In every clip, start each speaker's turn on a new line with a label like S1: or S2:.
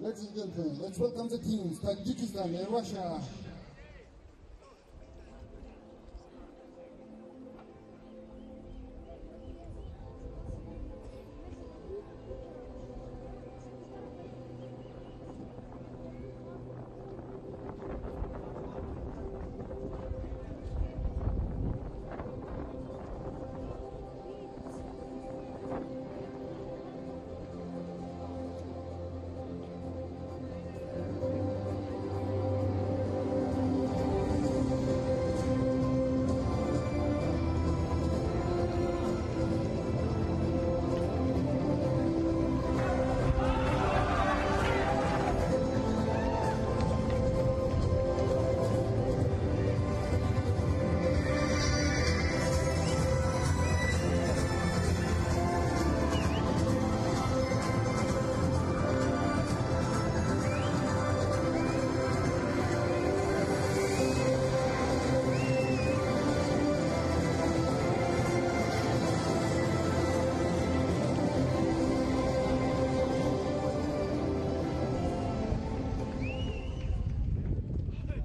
S1: Ladies and gentlemen, let's welcome the teams, Tajikistan and Russia.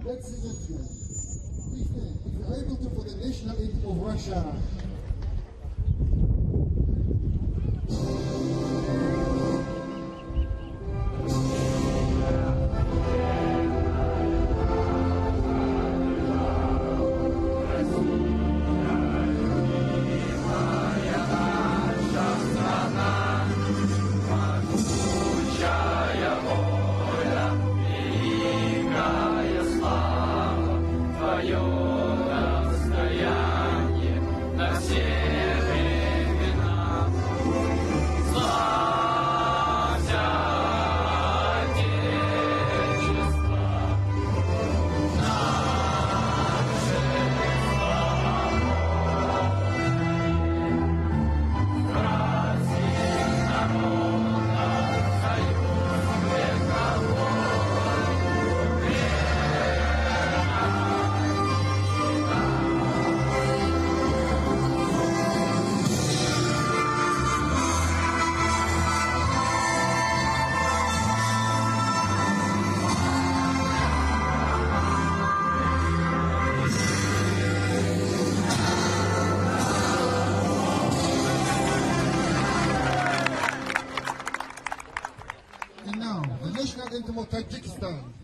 S1: Ladies and gentlemen, please stand if you're able to for the national anthem of Russia. Anthem of Tajikistan.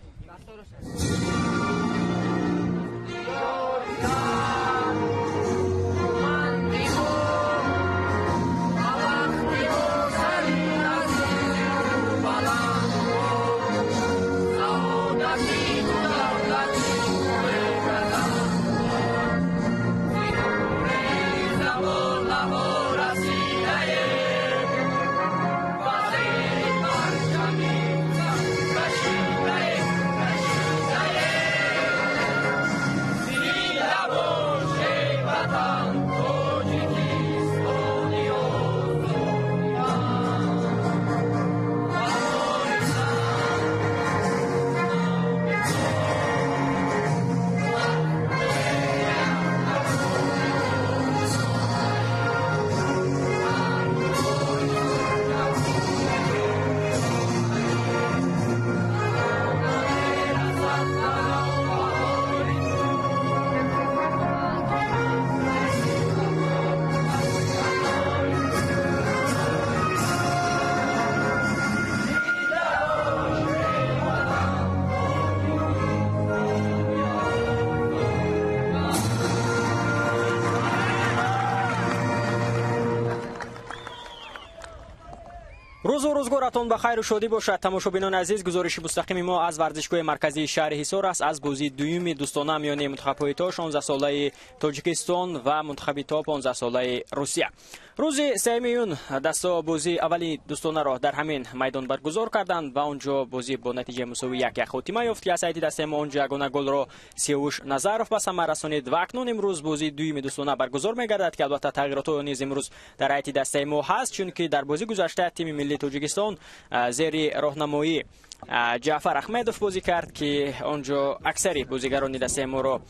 S2: Рӯзу рӯзгоратон ба хайру шодӣ бошад. Тамошобинони азиз, гузориши мустақими мо аз варзишгоҳи марказии шаҳри Ҳисор аст, аз бозии дуюми дӯстона миёни мунтахабҳои то 16 солаи Тоҷикистон ва мунтахаби то 15 солаи Русия. Рӯзи 3 июн дастаҳо бозии аввали дӯстонаро дар ҳамин майдон баргузор карданд ва он ҷо бозӣ бо натиҷаи мусовӣ 1-1 хотима ёфт, ки аз ҳайати дастаи мо он ҷо ягона голро Сиёвуш Назаров ба самар расонид. Ва акнун имрӯз бозии дуюми дӯстона баргузор мегардад, ки албатта тағйиротҳо низ имрӯз дар ҳайати дастаи мо ҳаст, чунки дар бозӣ гузашта тими миллии Тоҷикистон зери роҳнамоии Ҷаъфар Аҳмедов бозӣ кард, ки он ҷо аксари бозигарони дастаи моро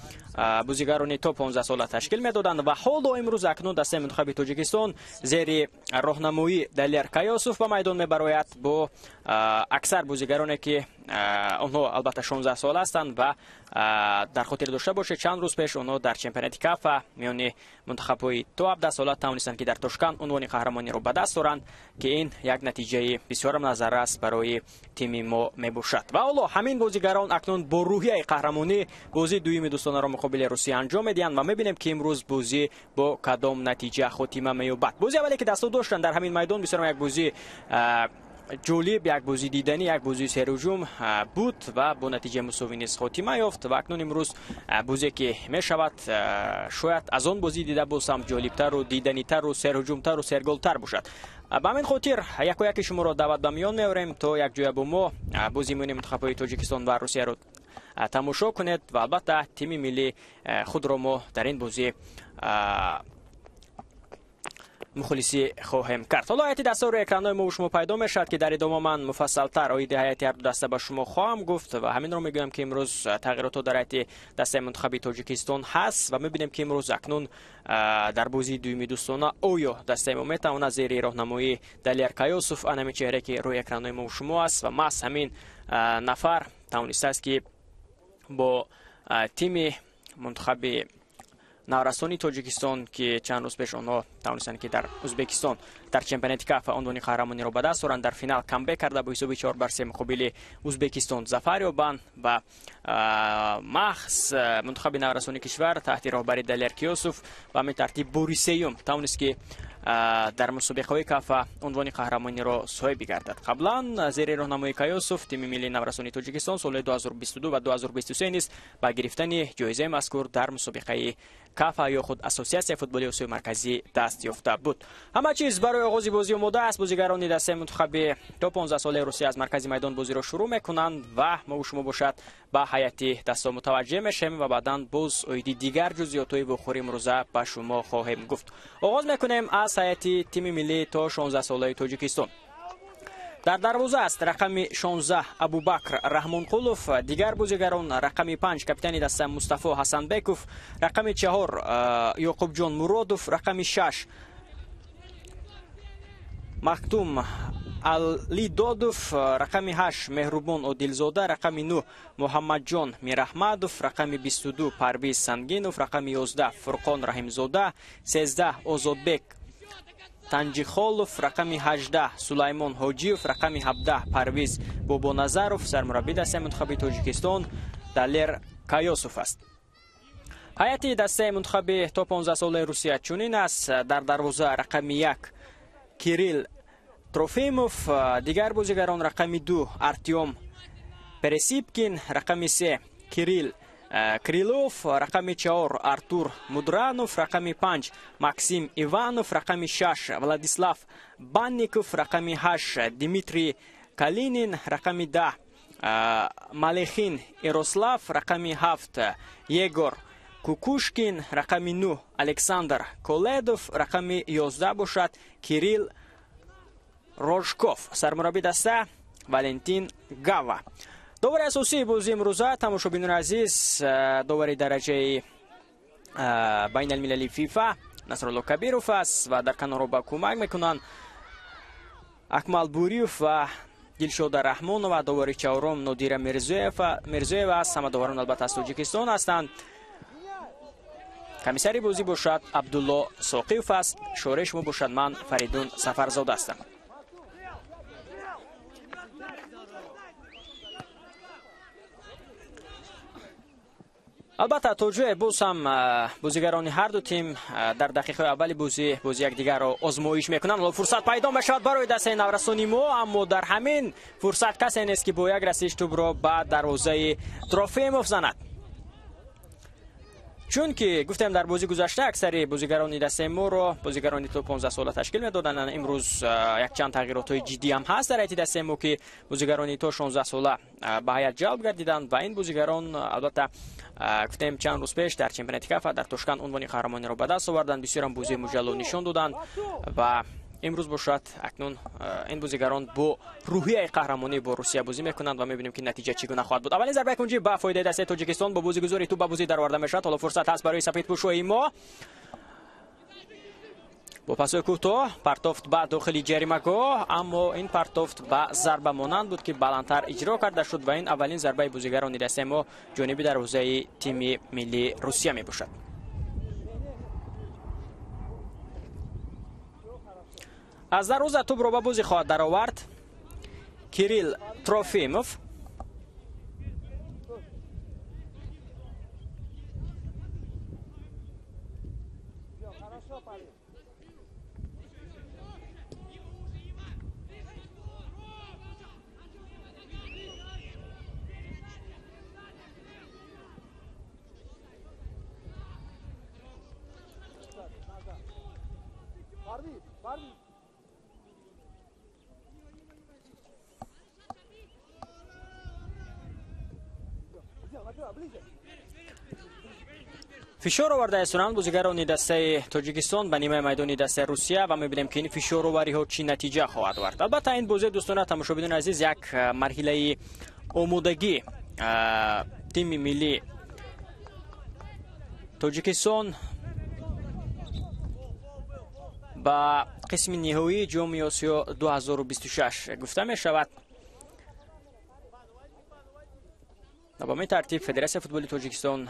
S2: бозигарони то 15 сола ташкил медоданд. Ва ҳоло имрӯз акнун дастаи мунтахаби Тоҷикистон зери роҳнамоии Далер Каёсов ба майдон мебарояд бо аксар бозигароне, ки онҳо албатта 16 сола ҳастанд. Ва дар хотир дошта бошед, чанд рӯз пеш онҳо дар чемпионати КАФА миёни мунтахабҳои то 17 сола тавонистанд, ки дар Тошканд унвони қаҳрамониро ба даст оранд, ки ин як натиҷаи бисёр назаррас барои тими мо мебошад. Ва ҳоло ҳамин бозигарон акнун бо рӯҳияи қаҳрамонӣ бозии дуюми дӯстонаро муқобили Русия анҷом медиҳанд ва мебинем, ки имрӯз бозӣ бо кадом натиҷа хотима меёбад. Бозии аввале, ки дастҳо доштанд дар ҳамин майдон, бисёр як бозии ҷолиб, як бозии диданӣ, як бозии серҳуҷум буд ва бо натиҷаи мусовӣ низ хотима ёфт. Ва акнун имрӯз бозе ки мешавад, шояд аз он бозӣ дида боз ҳам ҷолибтару диданитару серҳуҷумтару серголтар бошад. Ба ҳамин хотир якояки шуморо даъват ба миён меорем, то якҷоя бо мо бозии миёни мунтахабҳои Тоҷикистон ва Русияро тамошо кунед. Ва албатта тими миллии худро мо дар ин бозӣ мухлисӣ хоҳем кард. Ҳоло ҳайати дастаҳо рӯи экранҳои мо шумо пайдо мешавад, ки дар идома ман муфассалтар оиди ҳайати ҳарду даста ба шумо хоҳам гуфт. Ва ҳаминро мегӯям, ки имрӯз тағйиротҳо дар ҳайати дастаи мунтахаби Тоҷикистон ҳаст ва мебинем, ки имрӯз акнун дар бозии дуюми дӯстона оё дастаи мо метавонад зери роҳнамоии Далер Каёсов, ан ҳамин чеҳре ки рӯи экранҳои мо шумо аст ва маҳз ҳамин нафар тавонистааст, ки бо тими мунтахаби наврасони Тоҷикистон, ки чанд рӯз пеш онҳо тавонистанд, ки дар Ӯзбекистон дар чемпионати КАФА унвони қаҳрамониро ба даст оранд, дар финал камбек карда бо ҳисоби 4-3 муқобили Ӯзбекистон зафар ёбанд. Ва маҳз мунтахаби наврасони кишвар таҳти роҳбари Далер Киёсов ба ҳамин тартиб бори сеюм тавонист, ки дар мусобиқаҳои КАФА унвони қаҳрамониро соҳиб бигардад. Қаблан зери роҳнамоии Каёсов тими миллии наврасони Тоҷикистон соли 2022 ва 2023 низ ба гирифтани ҷоизаи мазкур дар мусобиқаи КАФА ё худ Ассотсиатсияи футболи Осиёи Марказӣ даст ёфта буд. Ҳама чиз барои оғози бозӣ омода аст. Бозигарони дастаи мунтахаби то 15 солаи Русия аз маркази майдон бозиро шурӯъ мекунанд ва мо шумо бошад ба ҳайати дастаҳо мутаваҷҷеҳ мешавем ва баъдан боз оиди дигар ҷузъиётҳои вохӯрии имрӯза ба шумо хоҳем гуфт. Оғоз мекунем аз ҳайати тими миллии то 16 солаи Тоҷикистон. Дар дарвоза аст рақами 16 Абубакр Раҳмонқулов, дигар бозигарон рақами 5 капитани даста Мустафо Ҳасанбеков, рақами 4 Ёқубҷон Муродов, рақами 6 Махтум Алидодов, рақами 8 Меҳрубон Одилзода, рақами 9 Муҳаммадҷон Мираҳмадов, рақами 22 Парвиз Сангинов, рақами 11 Фурқон Раҳимзода, 13 Озодбек Танҷихолов, рақами 18 Сулаймон Ҳоҷиев, рақами 17 Парвиз Бобоназаров. Сармураббии дастаи мунтахаби Тоҷикистон Далер Каёсов аст. Ҳайати дастаи мунтахаби то 15 солаи Русия чунин аст. Дар дарвоза рақами 1 Кирилл Трофимов, дигар бозигарон рақами 2 Артём Пересипкин, рақами 3 Кирилл Крилов, рақами 4 Артур Мудранов, рақами 5 Максим Иванов, рақами 6 Владислав Банников, рақами 8 Дмитрий Калинин, рақами 10 Малехин Ярослав, рақами 7 Егор Кукушкин, рақами 9 Александр Коледов, рақами 11 бошад Кирилл Рожков. Сармураббии даста Валентин Гава. Довари асосии бозии имрӯза, тамошобинони азиз, довари дараҷаи байналмилалии ФИФА Насрулло Кабиров аст ва дар канорҳо ба кӯмак мекунанд Акмал Буриев ва Дилшода Раҳмонова. Довари чаҳорум Нодира Мирзоева аст. Ҳама доварон албатта аз Тоҷикистон ҳастанд. Комиссари бозӣ бошад Абдулло Соқиев аст. Шореҳи шумо бошад ман Фаридун Сафарзода ҳастам. Албатта то ҷое боз ҳам бозигарони ҳар ду тим дар дақиқаҳои аввали бозӣ якдигарро озмоиш мекунанд. Ҳоло фурсат пайдо мешавад барои дастаи наврасони мо, аммо дар ҳамин фурсат касе нест, ки бо як расиш тӯбро ба дарвозаи Трофимов занад. Чунки гуфтем дар бозӣ гузашта аксари бозигарони дастаи моро бозигарони то 15 сола ташкил медоданд. Имрӯз якчанд тағйиротҳои ҷиддӣ ҳам ҳаст дар ҳайати дастаи мо, ки бозигарони то 16 сола ба ҳайат ҷалб гардиданд ва ин бозигарон албатта гуфтем чанд рӯз пеш дар чемпионати КАФА дар Тошканд унвони қаҳрамониро ба даст оварданд, бисёрам бозии муҷалло нишон доданд ва имрӯз бошад акнун ин бозигарон бо рӯҳияи қаҳрамонӣ бо Русия бозӣ мекунанд ва мебинем, ки натиҷа чӣ гуна хоҳад буд. Аввалин зарбаи кунҷӣ ба фоидаи дастаи Тоҷикистон бо бозигузори тӯп ба бозӣ дароварда мешавад. Ҳоло фурсат ҳаст барои сафедпӯшои мо. Бо пасои кӯтоҳ партофт ба дохили ҷаримагоҳ, аммо ин партофт ба зарба монанд буд, ки баландтар иҷро карда шуд ва ин аввалин зарбаи бозигарони дастаи мо ҷониби дарвозаи тими миллии Русия мебошад. Аз дарвоза тӯбро ба бозӣ хоҳад даровард Кирилл Трофимов. Фишор овардаистонанд бозигарони дастаи Тоҷикистон ба нимаи майдони дастаи Русия ва мебинем, ки ин фишоровариҳо чӣ натиҷа хоҳад овард. Албатта ин бозии дӯстона, тамошобинони азиз, як марҳилаи омодагӣ тими миллии Тоҷикистон ба қисми ниҳоии Ҷоми Осиё 2026 гуфта мешавад. Ба ин тартиб Федератсияи футболи Тоҷикистон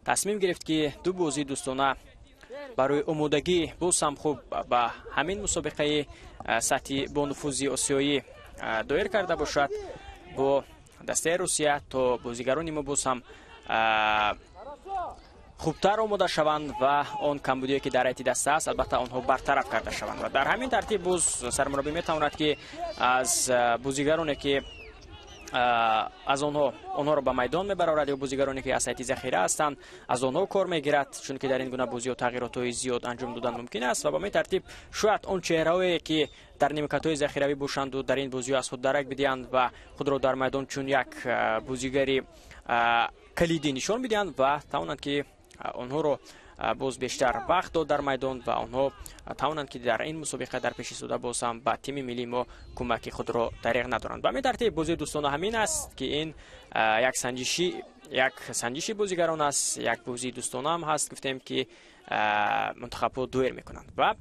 S2: тасмим гирифт, ки ду бозии дӯстона барои омодагӣ боз ҳам хуб ба ҳамин мусобиқаи сатҳи бонуфузи осиёӣ доир карда бошад бо дастаи Русия, то бозигарони мо боз ҳам хубтар омода шаванд ва он камбудие, ки дар ҳайати даста аст, албатта онҳо бартараф карда шаванд. Ва дар ҳамин тартиб боз сармураббӣ метавонад, ки аз бозигароне, ки аз онҳоро ба майдон мебарорад ё бозигароне, ки аз ҳайати захира ҳастанд, аз онҳо кор мегирад, чунки дар ин гуна бозиҳо тағйиротҳои зиёд анҷом додан мумкин аст ва ба ин тартиб шояд он чеҳраҳое, ки дар нимкатҳои захиравӣ бошанду дар ин бозиҳо аз худ дарак бидиҳанд ва худро дар майдон чун як бозигари калидӣ нишон бидиҳанд ва тавонанд, ки онҳоро боз бештар вақт дод дар майдон ва онҳо тавонанд, ки дар ин мусобиқа дар пеши истода боз ҳам ба тими миллии мо кӯмаки худро дареғ надоранд. Ба ҳамин тартиб бозии дӯстона ҳамин аст, ки ин як санҷиши бозигарон аст, як бозии дӯстона ҳам ҳаст, гуфтем, ки мунтахабҳо дуэр мекунанд ва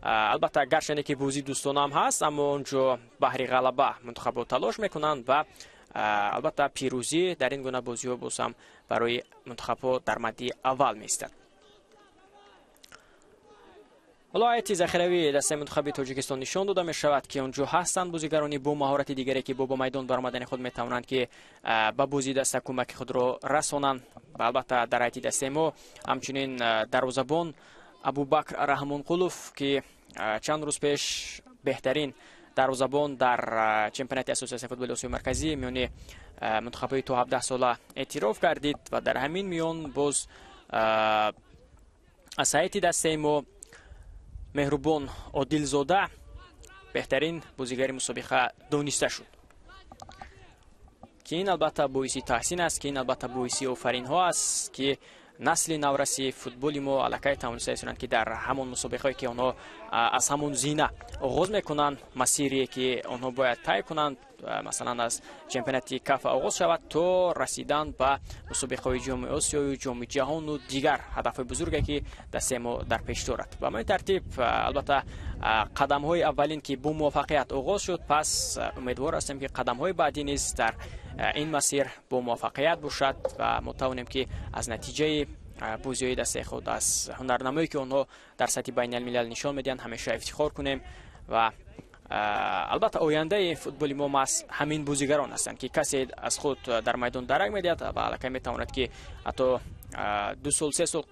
S2: албатта гарчанде ки бозии дӯстона ҳам ҳаст, аммо он ҷо баҳри ғалаба мунтахабҳо талош мекунанд ва албатта пирӯзӣ дар ин гуна бозиҳо боз ҳам барои мунтахабҳо дар мадди аввал меистад. Ҳоло ҳайати захиравии дастаи мунтахаби Тоҷикистон нишон дода мешавад, ки он ҷо ҳастанд бозигарони бо маҳорати дигаре, ки бо ба майдон баромадани худ метавонанд, ки ба бозии даста кӯмаки худро расонанд. Ва албатта дар ҳайати дастаи мо ҳамчунин дарвозабон Абубакр Раҳмонқулов, ки чанд рӯз пеш беҳтарин дарвозабон дар чемпионати Ассотсиатсияи футболи Осиёи Марказӣ миёни мунтахабҳои то 17 сола эътироф гардид ва дар ҳамин миён боз аз ҳайати дастаи мо Меҳрубон Одилзода беҳтарин бозигари мусобиқа дониста шуд, ки ин албатта боиси таҳсин аст, ки ин албатта боиси офаринҳо аст, ки насли навраси футболи мо аллакай тавониста истонанд, ки дар ҳамон мусобиқае, ки онҳо аз ҳамон зина оғоз мекунанд, масирие, ки онҳо бояд тай кунанд, масалан аз чемпионати КАФА оғоз шавад то расидан ба мусобиқаҳои Ҷоми Осиёю Ҷоми ҷаҳону дигар ҳадафҳои бузурге, ки дастаи мо дар пеш дорад. Ба ҳамин тартиб албатта қадамҳои аввалин, ки бо муваффақият оғоз шуд, пас умедвор ҳастем, ки қадамҳои баъдӣ низ дар ин масир бо муваффақият бошад ва мо тавонем, ки аз натиҷаи бозиҳои дастаи худ, аз ҳунарнамое, ки онҳо дар сатҳи байналмилал нишон медиҳанд, ҳамеша ифтихор кунем. Ва албатта ояндаи футболи мо маҳз ҳамин бозигарон ҳастанд, ки касе аз худ дар майдон дарак медиҳад ва аллакай метавонад, ки ҳатто 2 сол 3 сол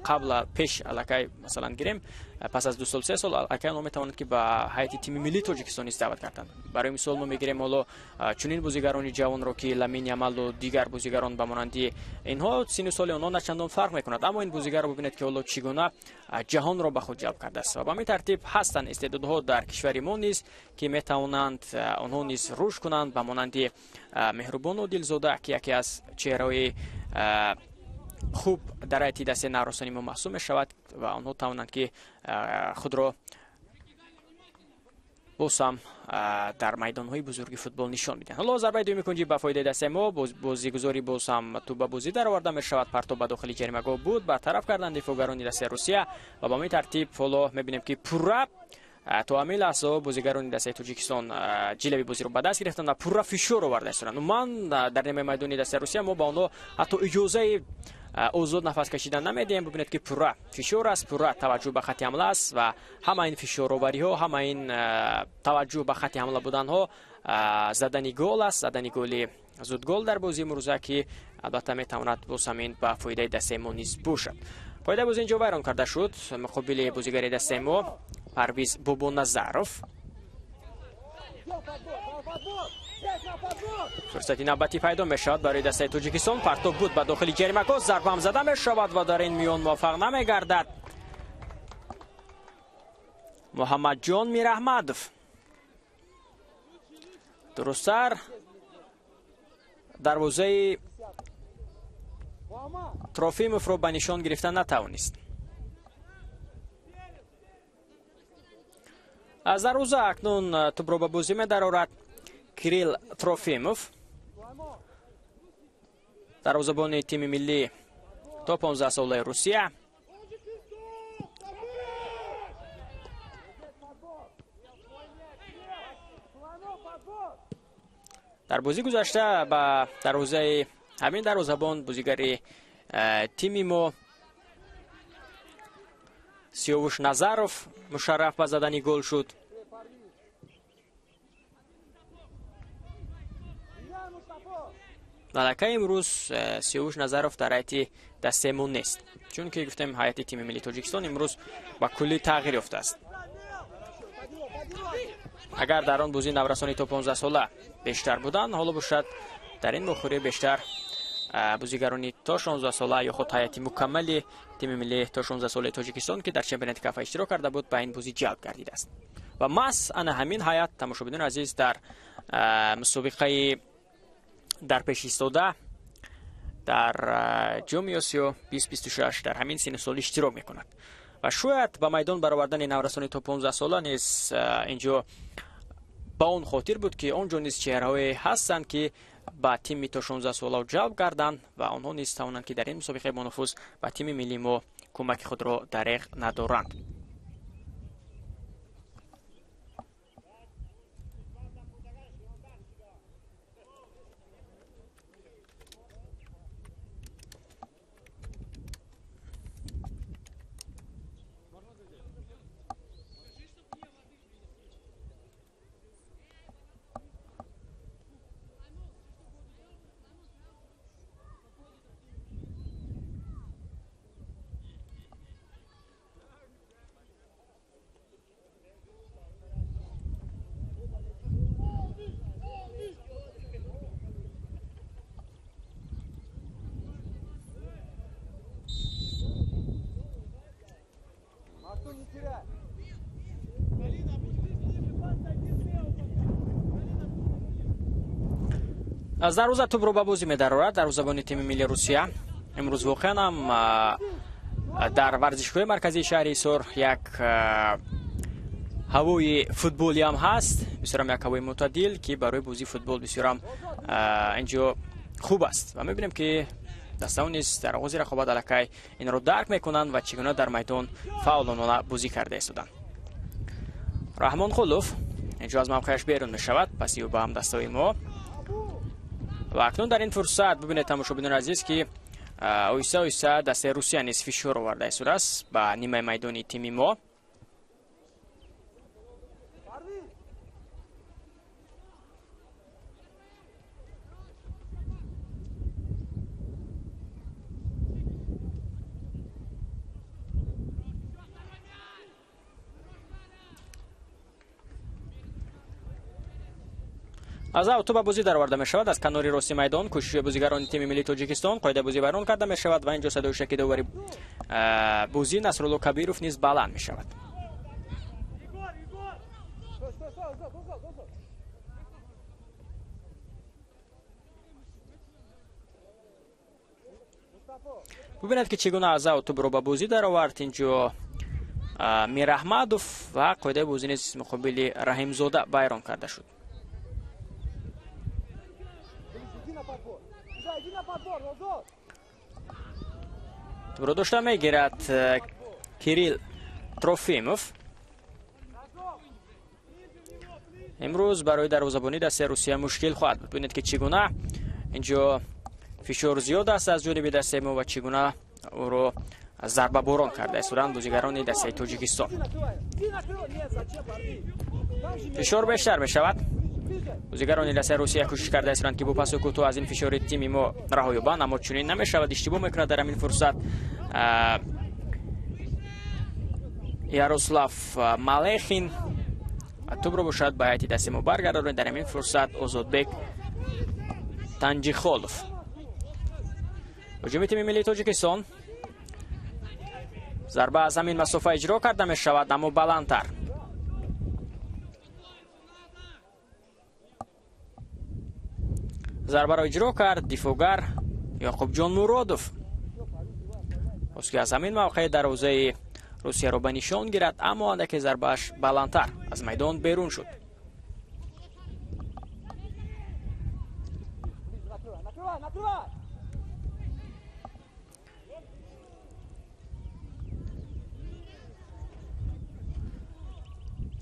S2: қабл пеш аллакай масалан гирем, пас аз 2 сол 3 сол аллакай онҳо метавонанд ки ба ҳайати тими миллии Тоҷикистон низ даъват карданд. Барои мисол мо мегирем ҳоло чунин бозигарони ҷавонро ки Ламин Ямалу дигар бозигарон ба монанди инҳо синну соли онҳо начандон фарқ мекунад, аммо ин бозигарро бибинед ки ҳоло чӣ гуна ҷаҳонро ба худ ҷалб кардааст. Ва ба ҳамин тартиб ҳастанд истеъдодҳо дар кишвари мо низ ки метавонанд онҳо низ рушд кунанд, ба монанди Меҳрубон Одилзода ки яке аз чеҳраҳои хуб дар ҳайати дастаи наврасони мо маҳсуб мешавад ва онҳо тавонанд ки худро боз ҳам дар майдонҳои бузурги футбол нишон бидиҳанд. Ҳоло зарбаи дуюми кунҷӣ ба фоидаи дастаи мо, бозигузорӣ боз ҳам тӯб ба бозӣ дароварда мешавад. Партоб ба дохили ҷаримагоҳ буд, бартараф карданд дифоъгарони дастаи Русия ва ба ҳамин тартиб ҳоло мебинем ки пурра то ҳамин лаҳза бозигарони дастаи Тоҷикистон ҷилави бозиро ба даст гирифтанд ва пурра фишор оварда истоданд. Умуман дар нимаи майдони дастаи Русия мо ба онҳо ҳатто иҷозаи озод нафас кашидан намедиҳем. Бибинед ки пурра фишор аст, пурра таваҷҷӯҳ ба хатти ҳамла аст ва ҳама ин фишоровариҳо, ҳама ин таваҷҷӯҳ ба хатти ҳамла буданҳо задани гол аст, задани голи зудгол дар бозии имрӯза ки албатта метавонад боз ҳамин ба фоидаи дастаи мо низ бошад. Қоидаи бозӣ инҷо вайрон карда шуд муқобили бозигари дастаи мо Парвиз Бобоназаров. Фурсати навбатӣ пайдо мешавад барои дастаи Тоҷикистон. Партоб буд ба дохили ҷаримагоҳ, зарба ҳам зада мешавад ва дар ин миён муваффақ намегардад Муҳаммадҷон Мираҳмадов. Дурусттар дарвозаи Трофимовро ба нишон гирифта натавонист. Аз дарвоза акнун тӯбро ба бозӣ медарорад Кирилл Трофимов, дарвозабони тими миллӣ то 15 солаи Русия. Дар бозӣ гузашта ба дарвозаи ҳамин дарвозабон бозигари тими мо Сиёвуш Назаров мушарраф ба задани гол шуд. Аллакай имрӯз Сиёвуш Назаров дар ҳайати дастаи мо нест, чунки гуфтем ҳайати тими миллии Тоҷикистон имрӯз ба куллӣ тағйир ёфтааст. Агар дар он бозии наврасони то 15 сола бештар буданд, ҳоло бошад дар ин мухорӣ бештар бозигарони то 16 сола ё худ ҳайати мукаммали тими миллии то 16 солаи Тоҷикистон ки дар чемпионати КАФА иштирок карда буд ба ин бозӣ ҷалб гардидааст. Ва маҳз ана ҳамин ҳайат, тамошобинони азиз, дар мусобиқаи дар пеш истода дар ҷоми Осиё 2026 дар ҳамин синну сол иштирок мекунад ва шояд ба майдон баровардани наврасони то 15 сола низ инҷо ба он хотир буд ки он ҷо низ чеҳраҳое ҳастанд ки ба тими то 16 сола ҷалб гарданд ва онҳо низ тавонанд ки дар ин мусобиқаи бонуфуз ба тими миллии мо кӯмаки худро дареғ надоранд. Аз дарвоза тӯбро ба бозӣ медарорад дарвозабони тими миллии Русия. Имрӯз воқеан ҳам дар варзишгоҳи марказии шаҳри Ҳисор як ҳавои футболӣ ҳам ҳаст, бисёрам як ҳавои мӯътадил ки барои бозии футбол бисёрам инҷо хуб аст ва мебинем ки дастаҳо низ дар оғози рақобат аллакай инро дарк мекунанд ва чӣ гуна дар майдон фаъолона бозӣ карда истоданд. Раҳмонқулов инҷо аз мавқеаш берун мешавад паси ӯ ба ҳамдастаҳои мо. Ва акнун дар ин фурсат бибинед тамошобинони азиз ки оҳиста оҳиста дастаи Русия низ фишор оварда истодааст ба нимаи майдони тими мо. Аз аут ба бозӣ дароварда мешавад аз канори рости майдон. Кӯшиши бозигарони тими миллии Тоҷикистон, қоидаи бозӣ вайрон карда мешавад ва инҷо садои шаки довари бозӣ Насрулло Кабиров низ баланд мешавад. Бубинед ки чӣ гуна аз аут тӯбро ба бозӣ даровард инҷо Мираҳмадов ва қоидаи бозӣ низ муқобили Раҳимзода вайрон карда шуд. Тӯбро дошта мегирад Кирилл Трофимов. Имрӯз барои дарвозабонӣ дастаи Русия мушкил хоҳад буд. Бубинед ки чӣ гуна инҷо фишор зиёд аст аз ҷониби дастаи мо ва чӣ гуна ӯро зарбаборон карда истоданд бозигарони дастаи Тоҷикистон. Фишор бештар мешавад. Бозигарони дастаи Русия кӯшиш карда истоданд ки бо пасу кӯтоҳ аз ин фишори тими мо раҳо ёбанд, аммо чунин намешавад. Иштибоҳ мекунад дар ҳамин фурсат Ярослав Малехин. Тӯбро бошад ба ҳайати дастаи мо баргардонад. Дар ҳамин фурсат Озодбек Танҷихолов. Ҳуҷуми тими миллии Тоҷикистон. Зарба аз ҳамин масофа иҷро карда мешавад, аммо баландтар. Зарбаро иҷро кард дифоъгар Ёқубҷон Муродов. Хост ки аз ҳамин мавқеъ дарвозаи Русияро ба нишон гирад, аммо андаке зарбааш баландтар аз майдон берун шуд.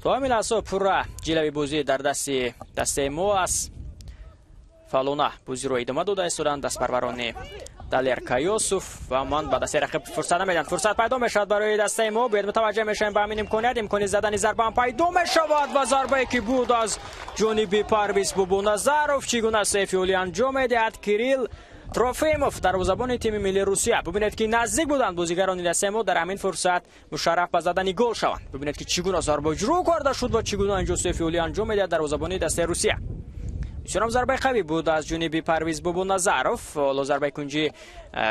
S2: То ҳамин лаҳза пурра ҷилави бозӣ дар дасти дастаи мо аст. Фаъолона бозиро идома дода истоданд дастпарварони Далер Каёсов ва ман ба дастаи рақиб фурсат намедиҳанд. Фурсат пайдо мешавад барои дастаи мо. Бояд мутаваҷҷеҳ мешавем ба ҳамин имконият. Имкони задани зарба ҳам пайдо мешавад ва зарбае ки буд аз ҷониби Парвиз Бобоназаров чӣ гуна сейфи олӣ анҷом медиҳад Кирилл Трофимов, дарвозабони тими миллии Русия. Бубинед ки наздик буданд бозигарони дастаи мо дар ҳамин фурсат мушарраф ба задани гол шаванд. Бубинед ки чӣ гуна зарба иҷро карда шуд ва чӣ гуна инҷо сейфи олӣ анҷом медиҳад дарвозабони дастаи Русия. Бисёрам зарбаи қавӣ буд аз ҷониби Парвиз Бобоназаров. Ҳоло зарбаи кунҷи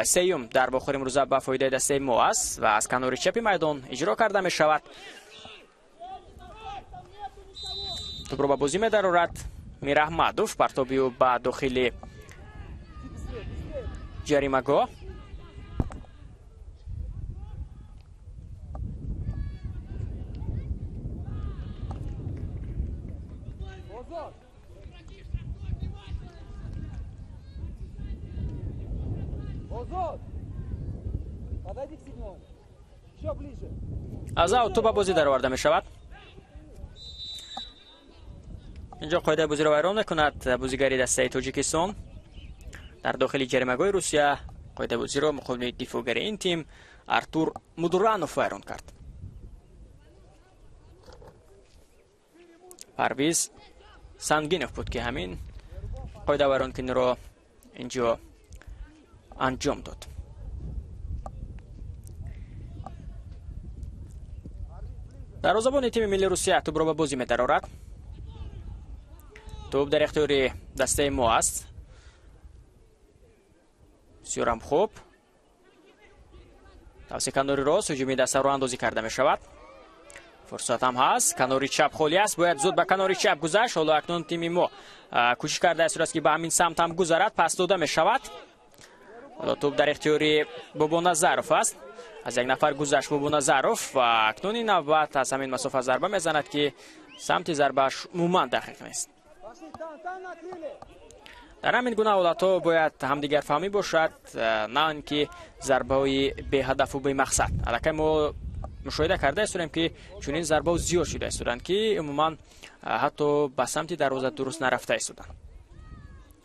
S2: сеюм дар бохури имрӯза ба фоидаи дастаи мо аст ва аз канори чапи майдон иҷро карда мешавад. Тӯбро ба бозӣ медарорад Мираҳмадов. Партоби ӯ ба дохили ҷаримагоҳ. Аз аут тӯб ба бозӣ дароварда мешавад. Инҷо қоидаи бозиро вайрон мекунад бозигари дастаи Тоҷикистон. Дар дохили ҷаримагоҳи Русия қоидаи бозиро муқобили дифоъгари ин тим Артур Мудуранов вайрон кард. Парвиз Сангинов буд ки ҳамин қоида вайронкуниро инҷо анҷом дод. Дарвозабони тими миллии Русия тӯбро ба бозӣ медарорад. Тӯб дар ихтиёри дастаи мо аст. Бисёрам хуб. Тавси канори рост ҳуҷуми дастаро андозӣ карда мешавад. Фурсат ҳам ҳаст. Канори чап холӣ аст. Бояд зуд ба канори чап гузашт. Ҳоло акнун тими мо кӯшиш карда истодааст ки ба ҳамин самт ҳам гузарад. Пас дода мешавад. Ҳоло тӯб дар ихтиёри Бобоназаров аст. Аз як нафар гузашт Бобоназаров ва акнун ин навбат аз ҳамин масофа зарба мезанад ки самти зарбааш умуман дақиқ нест. Дар ҳамин гуна ҳолатҳо бояд ҳамдигарфаҳмӣ бошад, на ин ки зарбаҳои беҳадафу бемақсад. Аллакай мо мушоҳида карда истодем ки чунин зарбаҳо зиёд шуда истоданд ки умуман ҳатто ба самти дарвоза дуруст нарафта истоданд.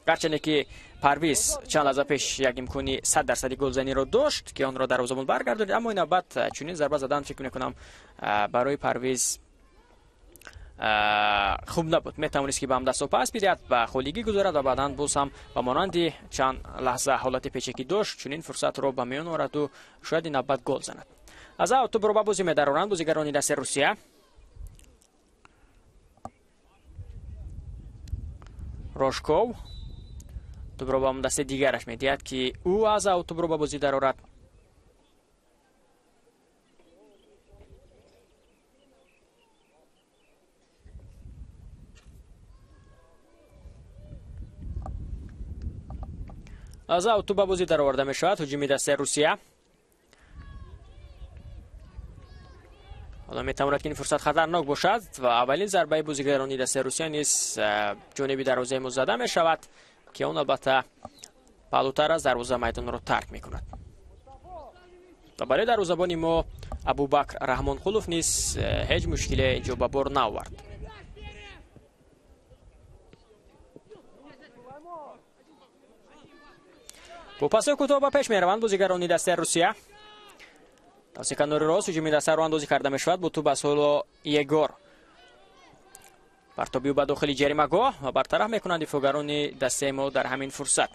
S2: Гарчанде ки Парвиз чанд лаҳза пеш як имкони 100% голзаниро дошт ки онро дарвозабон баргардонид, аммо ин навбат чунин зарба задан фикр мекунам барои Парвиз хуб набуд. Метавонист ки ба ҳамдастҳо пас бидиҳад, ба холигӣ гузарад ва баъдан боз ҳам ба монанди чанд лаҳза ҳолати печакӣ дошт, чунин фурсатро ба миён ораду шояд ин навбат гол занад. Аз аут тӯбро ба бозӣ медароранд бозигарони дастаи Русия. Рожков тӯбро ба дасти дигараш медиҳад, ки ӯ аз ав тӯбро ба бозӣ дарорад. Аз ав тӯб ба бозӣ дароварда мешавад ҳуҷуми дастаи Русия. Ҳоло метавонад, ки ин фурсат хатарнок бошад ва аввалин зарбаи бозигарони дастаи Русия низ ҷониби дарвозаи мо зада мешавад, ки он албатта паҳлӯтар аз дарвоза майдонро тарк мекунад. Ва барои дарвозабони мо Абубакр Раҳмонқулов низ ҳеҷ мушкиле инҷо ба бор наовард. Бо пасои кӯтоҳ ба пеш мераванд бозигарони дастаи Русия. Тавассути канори рост ҳуҷуми дастаро андозӣ карда мешавад. Бо тӯб аз ҳоло Егор партобиу ба дохили ҷаримагоҳ ва бартараф мекунанд дифоъгарони дастаи мо дар ҳамин фурсат.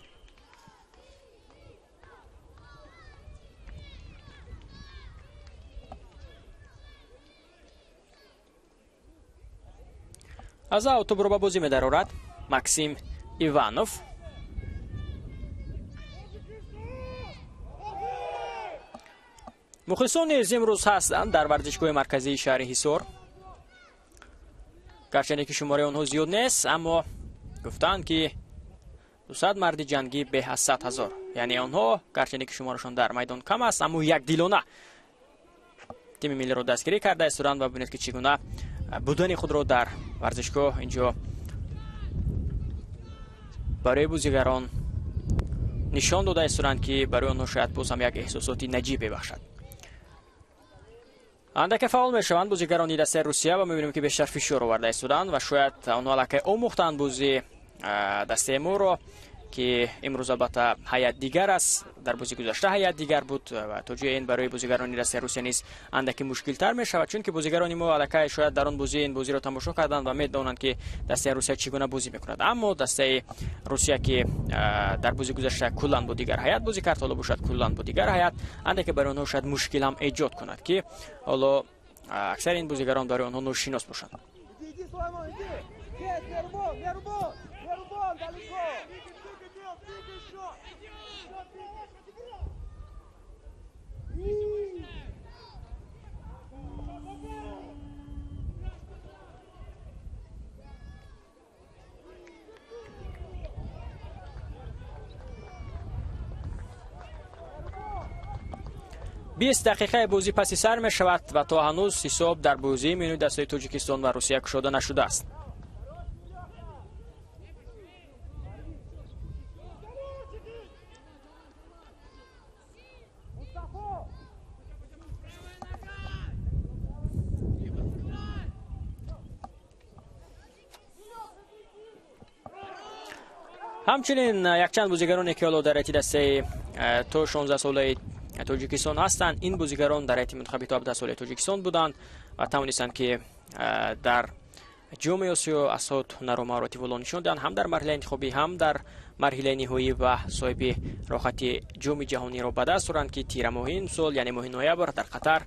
S2: Аз ав тӯбро ба бозӣ медарорад Максим Иванов. Мухлисон низ имрӯз ҳастанд дар варзишгоҳи марказии шаҳри Ҳисор. Гарчанде ки шумораи онҳо зиёд нест, аммо гуфтанд, ки 200 марди ҷангӣ беҳ аз 100 ҳазор. Яъне онҳо гарчанде ки шуморашон дар майдон кам аст, аммо якдилона тими миллиро дастгирӣ карда истоданд ва бибинед, ки чӣ гуна будани худро дар варзишгоҳ инҷо барои бозигарон нишон дода истоданд, ки барои онҳо шояд боз ҳам як эҳсосоти наҷиб бебахшад. Андаке фаъол мешаванд бозигарони дастаи Русия ва мебинем, ки бештар фишор оварда истоданд ва шояд онҳо аллакай омӯхтанд бози дастаи моро, ки имрӯз албатта ҳайат дигар аст, дар бози гузашта ҳайат дигар буд ва то ҷои ин барои бозигарони дастаи Русия низ андаке мушкилтар мешавад, чунки бозигарони мо аллакай шояд дар он бозӣ ин бозиро тамошо карданд ва медонанд, ки дастаи Русия чӣ гуна бозӣ мекунад. Аммо дастаи Русия, ки дар бози гузашта куллан бо дигар ҳайат бозӣ кард, ҳоло бошад куллан бо дигар ҳайат, андаке барои онҳо шояд мушкил ҳам эҷод кунад, ки ҳоло аксари ин бозигарон барои онҳо ношинос бошанд. 20 дақиқаи бозӣ паси сар мешавад ва то ҳанӯз ҳисоб дар бозии миёни дастаи Тоҷикистон ва Русия кушода нашудааст. Ҳамчунин якчанд бозигароне, ки ҳоло дар ҳайати дастаи то 16 солаи Тоҷикистон ҳастанд, ин бозигарон дар ҳайати мунтахаби то 17 солаи Тоҷикистон буданд ва тавонистанд, ки дар ҷоми Осиё аз худ ҳунару маҳорати воло нишон диҳанд, ҳам дар марҳилаи интихобӣ, ҳам дар марҳилаи ниҳоӣ ва соҳиби роҳати ҷоми ҷаҳониро ба даст оранд, ки тирамоҳи ин сол, яъне моҳи ноябр, дар Қатар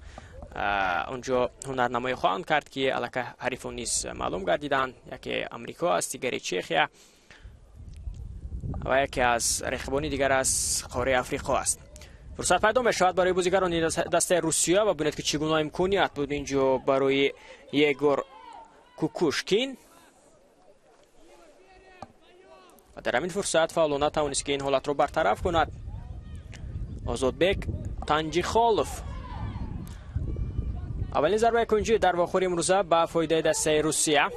S2: онҷо ҳунарнамоӣ хоҳанд кард, ки аллакай ҳарифон низ маълум гардиданд. Яке Амрико аст, дигаре Чехия ва яке аз рақибони дигар аз қораи Африқо аст. Фурсат пайдо мешавад барои бозигарони дастаи Русия ва бинед, ки чӣ гуна имконият буд инҷо барои Егор Кукушкин ва дар ҳамин фурсат фаъолона тавонист, ки ин ҳолатро бартараф кунад Озодбек Танҷихолов. Аввалин зарбаи кунҷӣ дар вохӯри имрӯза ба фоидаи дастаи Русия.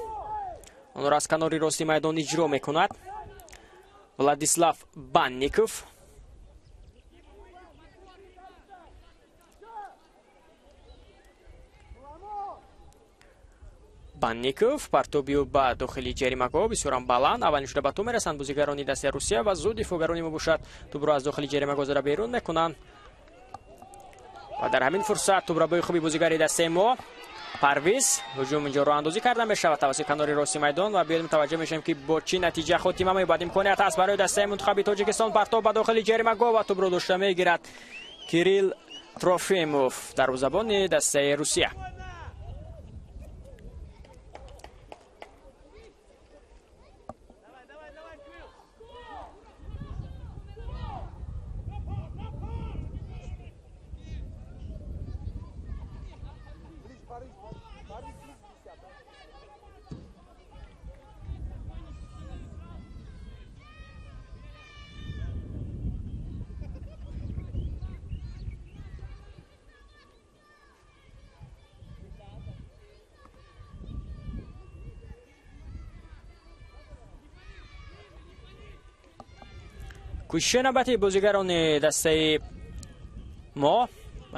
S2: Онро аз канори рости майдон иҷро мекунад Владислав Банников. Банников партобиу ба дохили ҷаримагоҳ бисёрам баланд. Аввалин шуда ба тӯб мерасанд бозигарони дастаи Русия ва зуд дифоъгарони мо бошад тӯбро аз дохили ҷаримагоҳ зада берун мекунанд. Ва дар ҳамин фурсат тӯбрабои хуби бозигари дастаи мо Парвиз ҳуҷум инҷо роҳандозӣ карда мешавад тавассути канори рости майдон ва биёед мутаваҷҷеҳ мешавем, ки бо чӣ натиҷа хотима меёбад. Имконият ҳаст барои дастаи мунтахаби Тоҷикистон, партоб ба дохили ҷаримагоҳ ва тӯбро дошта мегирад Кирилл Трофимов, дарвозабони дастаи Русия. Кӯшиши навбати бозигарони дастаи мо.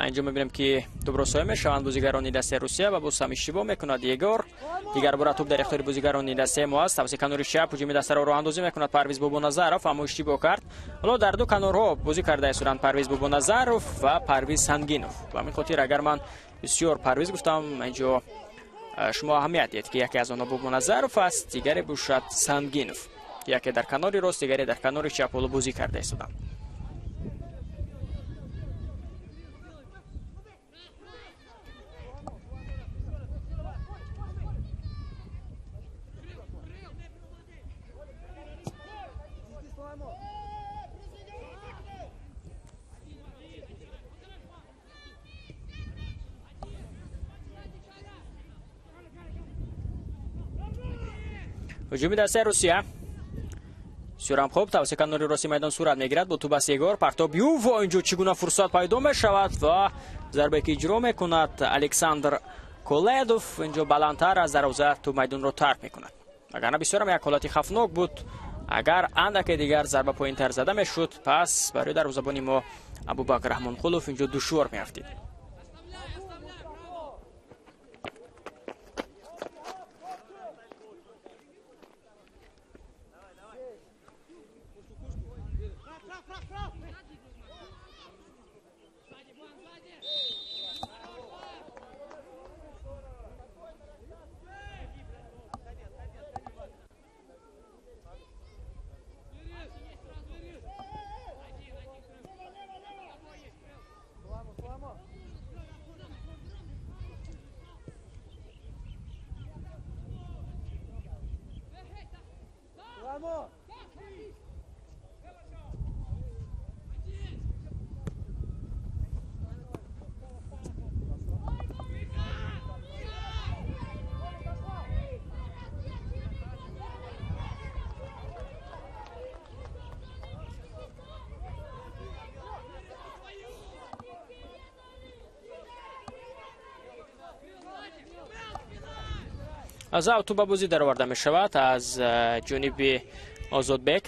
S2: Инҷо мебинем, ки тӯбро соя мешаванд бозигарони дастаи Русия ва боз ҳам иштибоҳ мекунад Егор. Дигар бора тӯб дар ихтиёри бозигарони дастаи мо аст. Тавассути канори чап ҳуҷуми дастаро роҳандозӣ мекунад Парвиз Бобоназаров, аммо иштибоҳ кард. Ҳоло дар ду канорҳо бозӣ карда истоданд Парвиз Бобоназаров ва Парвиз Сангинов. Ба ҳамин хотир агар ман бисёр Парвиз гуфтам, инҷо шумо аҳамият диҳед, ки яке аз онҳо Бобоназаров аст, дигаре бошад Сангинов. Яке дар канори рост, дигаре дар канори чап ҳоло бозӣ карда истоданд. Ҳуҷуми дастаи Русия бисёрам хуб тавассути канори рости майдон сурат мегирад. Бо тӯб аст Егор, партоб ю ва инҷо чӣ гуна фурсат пайдо мешавад ва зарбае ки иҷро мекунад Александр Коледов инҷо баландтар аз дарвоза тӯб майдонро тарк мекунад. Вагарна бисёрам як ҳолати хавфнок буд. Агар андаке дигар зарба поинтар зада мешуд, пас барои дарвозабони мо Абубакр Раҳмонқулов инҷо душвор меафтид. Аз ав тӯб ба бозӣ дароварда мешавад аз ҷониби Озодбек.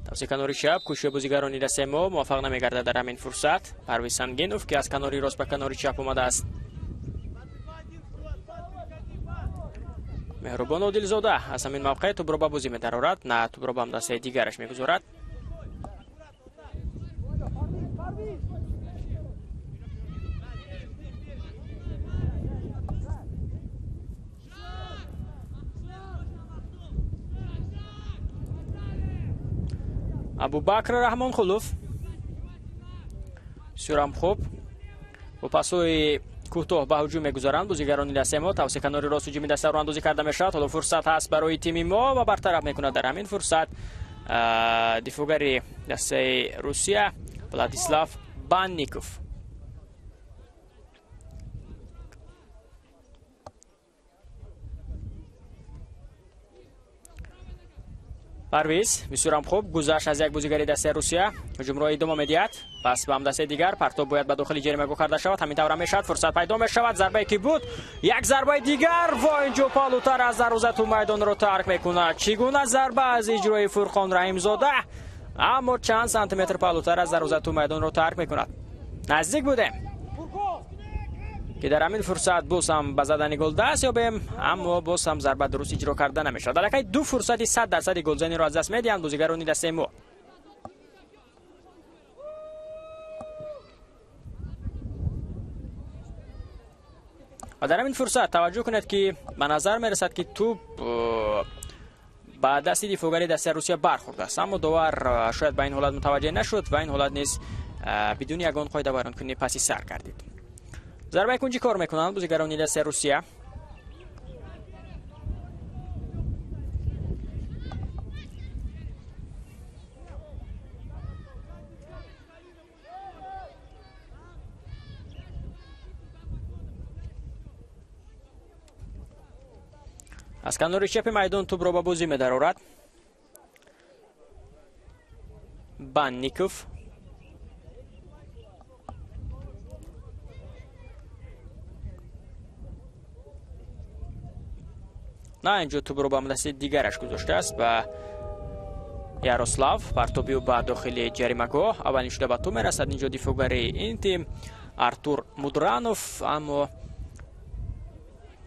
S2: Тавассути канори чап кӯшиши бозигарони дастаи мо муваффақ намегардад дар ҳамин фурсат. Парвиз Сангинов, ки аз канори рост ба канори чап омадааст. Меҳрубон Одилзода аз ҳамин мавқеъ тӯбро ба бозӣ медарорад, на тӯбро ба дастаи дигараш мегузорад. Абубакр Раҳмонқулов бисёрам хуб бо пасҳои кӯтоҳ ба ҳуҷум мегузаранд бозигарони дастаи мо. Тавассути канори рост ҳуҷуми дастаро андозӣ карда мешавад. Ҳоло фурсат ҳаст барои тими мо ва бартараф мекунад дар ҳамин фурсат дифоъгари дастаи Русия Владислав Банников. Парвиз бисёрам хуб гузашт аз як бозигари дастаи Русия, ҳуҷумро идома медиҳад. Пас ба ҳамдастаи дигар партоб бояд ба дохили ҷаримагоҳ карда шавад. Ҳамин тавр мешавад, фурсат пайдо мешавад. Зарбае ки буд, як зарбаи дигар ва инҷо палутар аз дарвоза тӯб майдонро тарк мекунад. Чӣ гуна зарба аз иҷрои Фурқон Раҳимзода, аммо чанд сантиметр палутар аз дарвоза тӯб майдонро тарк мекунад. Наздик будем ки дар ҳамин фурсат боз ҳам ба задани гол даст ёбем, аммо боз ҳам зарба дуруст иҷро карда намешавад. Аллакай ду фурсати 100% голзаниро аз даст медиҳанд бозигарони дастаи мо. Ва дар ҳамин фурсат таваҷҷӯҳ кунед, ки ба назар мерасад, ки тӯб ба дасти дифоъгари дастаи Русия бархӯрдааст, аммо довар шояд ба ин ҳолат мутаваҷҷеҳ нашуд ва ин ҳолат низ бидуни ягон қоидавайронкунӣ паси сар гардид. Зарбаи кунҷӣ кор мекунанд бозигарони дастаи Русия. Аз канори чапи майдон тӯбро ба бозӣ медарорад Банников. На, инҷо тӯбро ба дасти дигараш гузоштааст, ба Ярослав партоби ӯ ба дохили ҷаримагоҳ аввалин шуда ба тӯб мерасад. Инҷо дифоъгари ин тим Артур Мудранов, аммо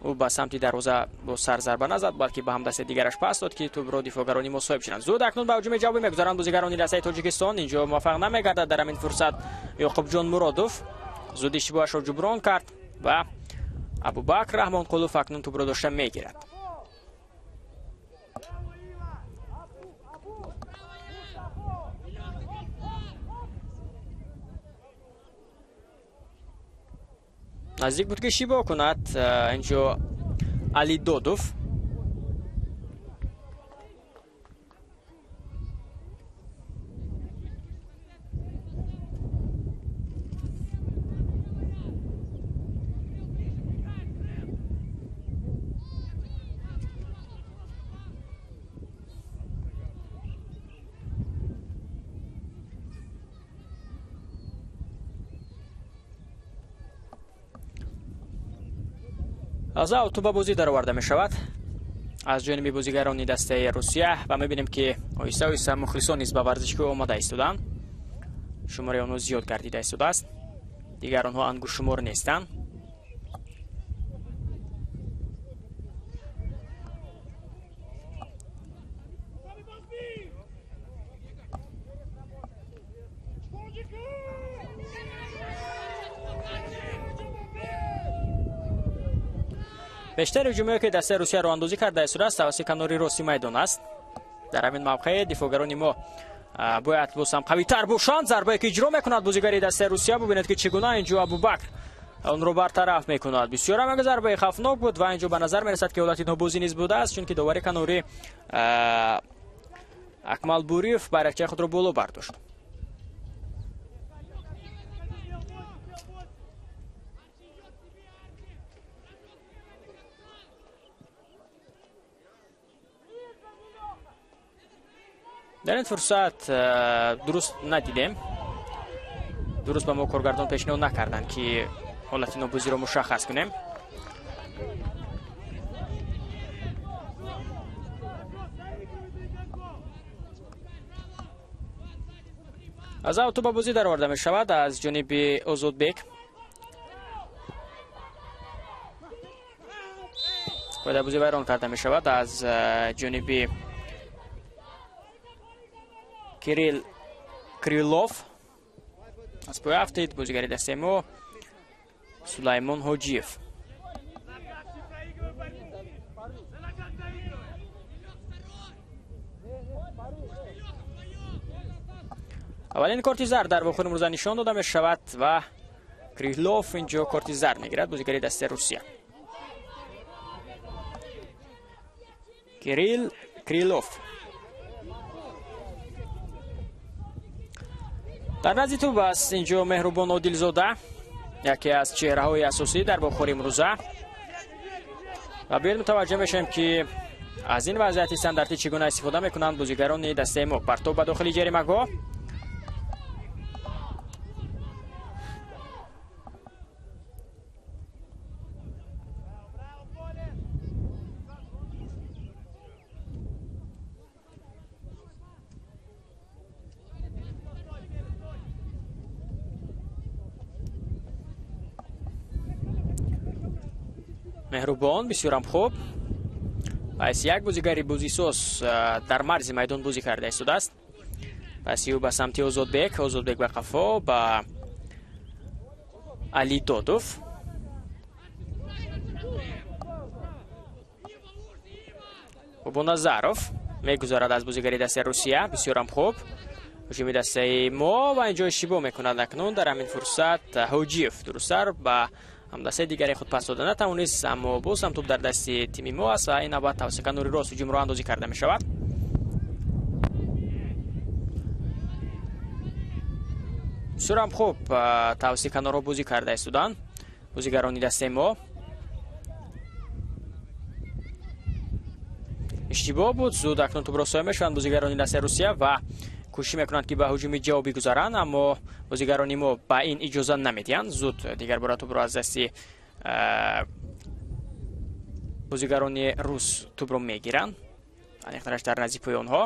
S2: ӯ ба самти дарвоза бо сар зарба назад, балки ба ҳамдасти дигараш пас дод, ки тӯбро дифоъгарони мо соҳиб шуданд. Зуд акнун ба ҳуҷуми ҷавобӣ мегузаранд бозигарони дастаи Тоҷикистон. Инҷо муваффақ намегардад дар ҳамин фурсат Ёқубҷон Муродов. Зуд иштибоҳашро ҷуброн кард ва Абубакр Раҳмонқулов акнун тӯбро дошта мегирад. Наздик буд ки шибо кунад инҷо Али Додов. Аз авто ба бозӣ дароварда мешавад аз ҷониби бозигарони дастаи Русия ва мебинем, ки оҳиста оҳиста мухлисон низ ба варзишгоҳ омода истоданд. Шумораи онҳо зиёд гардида истодааст, дигар онҳо ангуштшумор нестанд. Бештари ҳуҷумҳое ки дастаи Русия роҳандозӣ карда истодааст, тавассути канори рости майдон аст. Дар ҳамин мавқеъ дифоъгарони мо бояд боз ҳам қавитар бошанд. Зарбае ки иҷро мекунад бозигари дастаи Русия, бубинед ки чӣ гуна инҷо Абубакр онро бартараф мекунад. Бисёр ҳам як зарбаи хавфнок буд ва инҷо ба назар мерасад, ки ҳолати нобозӣ низ будааст, чунки довари канорӣ Акмал Буриев байрақчаи худро боло бардошт. Дар ин фурсат дуруст надидем, дуруст ба мо коргардон пешниҳод накарданд, ки ҳолати нобозиро мушаххас кунем. Аз авто ба бозӣ дароварда мешавад аз ҷониби Озодбек. Ва бозӣ вайрон карда мешавад аз ҷониби Кирилл Крилов. Аз пои афтид бозигари дастаи мо Сулаймон Ҳоҷиев. Аввалин корти зард дар вохӯри имрӯза нишон дода мешавад ва Крилов инҷо корти зард мегирад, бозигари дастаи Русия. Кирилл Крилов. Дар назди тӯб аст инҷо Меҳрубон Одилзода, яке аз чеҳраҳои асосӣ дар вохӯри имрӯза. Ва биёед мутаваҷҷеҳ мешавем, ки аз ин вазъияти стандартӣ чӣ гуна истифода мекунанд бозигарони дастаи мо. Партоб ба дохили ҷаримагоҳ. Меҳрубон бисёрам хуб. Пас як бозигари бозисоз дар марзи майдон бозӣ карда истодааст. Пас ӯ ба самти Озодбек, Озодбек ба қафо ба Али Додов. Бобоназаров мегузарад аз бозигари дастаи Русия, бисёрам хуб. Ҳуҷуми дастаи мо ва инҷо иштибоҳ мекунад акнун дар ҳамин фурсат Ҳоҷиев дурусттар ба ҳамдастаи дигари худ пас дода натавонист, аммо боз ҳам тӯб дар дасти тими мо аст ва ин навбат тавассути канори рост ҳуҷум роҳандозӣ карда мешавад. Бисёрам хуб тавассути канорҳо бозӣ карда истоданд бозигарони дастаи мо. Иштибоҳ буд, зуд акнун тӯбро соҳиб мешаванд бозигарони дастаи Русия ва кӯшиш мекунанд, ки ба ҳуҷуми ҷавобӣ гузаранд, аммо бозигарони мо ба ин иҷоза намедиҳанд. Зуд дигар бора тӯбро аз дасти бозигарони рус тӯбро мегиранд, аниқтараш дар назди пои онҳо.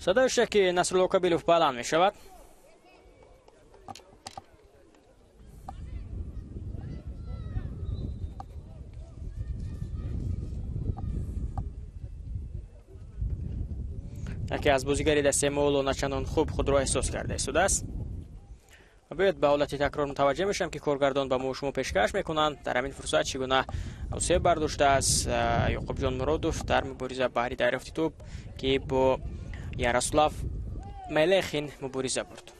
S2: Садои шаки Насрулло Кабилов баланд мешавад. Яке аз бозигари дастаи мо ҳоло начандон хуб худро эҳсос карда истодааст. Ва биёед ба ҳолати такрор мутаваҷҷеҳ мешавем, ки коргардон ба мо шумо пешкаш мекунанд. Дар ҳамин фурсат чӣ гуна осеб бардоштааст Ёқубҷон Муродов дар мубориза баҳри дарёфти тӯб, ки бо Ярослав Мелехин мубориза бурд.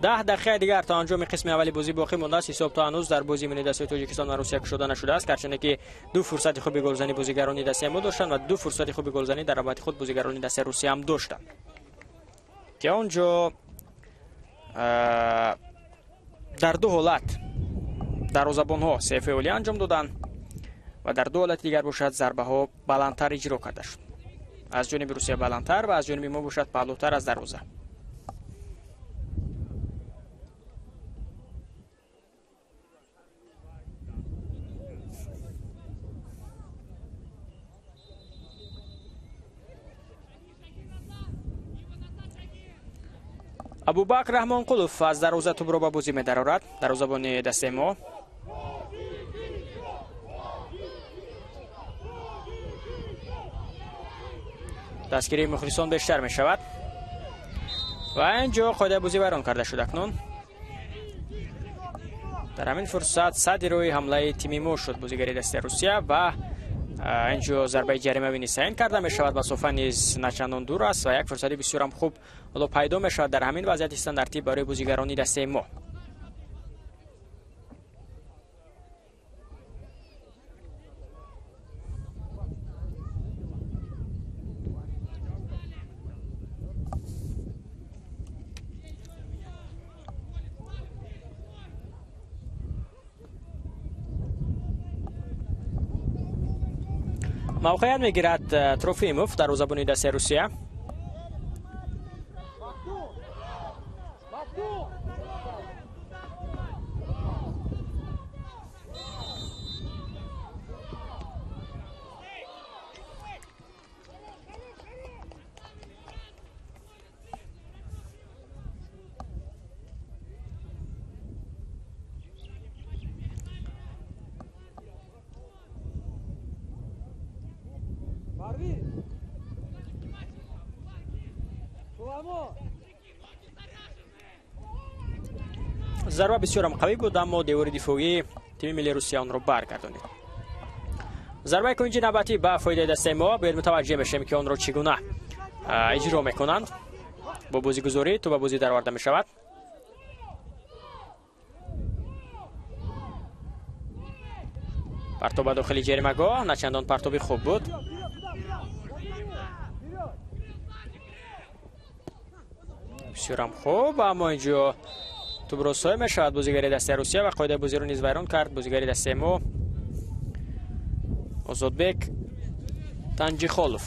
S2: 10 дақиқаи дигар то анҷоми қисми аввали бозӣ боқӣ мондааст. Ҳисоб то ҳанӯз дар бозии миллии дастаи Тоҷикистон ва Русия кушода нашудааст, гарчанде ки ду фурсати хуби голзанӣ бозигарони дастаи мо доштанд ва ду фурсати хуби голзанӣ дар навбати худ бозигарони дастаи Русия ҳам доштанд, ки он ҷо дар ду ҳолат дарвозабонҳо се феълӣ анҷом доданд ва дар ду ҳолати дигар бошад зарбаҳо баландтар иҷро карда шуд. Аз ҷониби Русия баландтар ва аз ҷониби мо бошад паҳлӯтар аз дарвоза. Абубакр Раҳмонқулов аз дарвоза тӯбро ба бозӣ медарорад. Дарвозабони дастаи мо. Дастгирии мухлисон бештар мешавад ва ин ҷо қоидаи бозӣ вайрон карда шуд. Акнун дар ҳамин фурсат садди рӯи ҳамлаи тими мо шуд бозигари дастаи Русия ва ин ҷо зарбаи ҷаримавӣ низ таъин карда мешавад. Масофа низ начандон дур аст ва як фурсати бисёрам хуб ҳоло пайдо мешавад дар ҳамин вазъияти стандартӣ барои бозигарони дастаи мо. Мавқеият мегирад Трофимов, дарвозабони дастаи Русия. Зарба бисёрам қавӣ буд, аммо девори дифоии тими миллии Русия онро баргардонид. Зарбаи кунҷи навбатӣ ба фоидаи дастаи мо. Бояд мутаваҷҷеҳ бошем, ки онро чӣ гуна иҷро мекунанд. Бо бозигузорӣ тӯб ба бозӣ дароварда мешавад. Партоб ба дохили ҷаримагоҳ начандон партоби хуб буд. Бисёрам хуб, аммо ин ҷо тӯбро соя мешавад бозигари дастаи Русия ва қоидаи бозиро низ вайрон кард бозигари дастаи мо Озодбек Танҷихолов.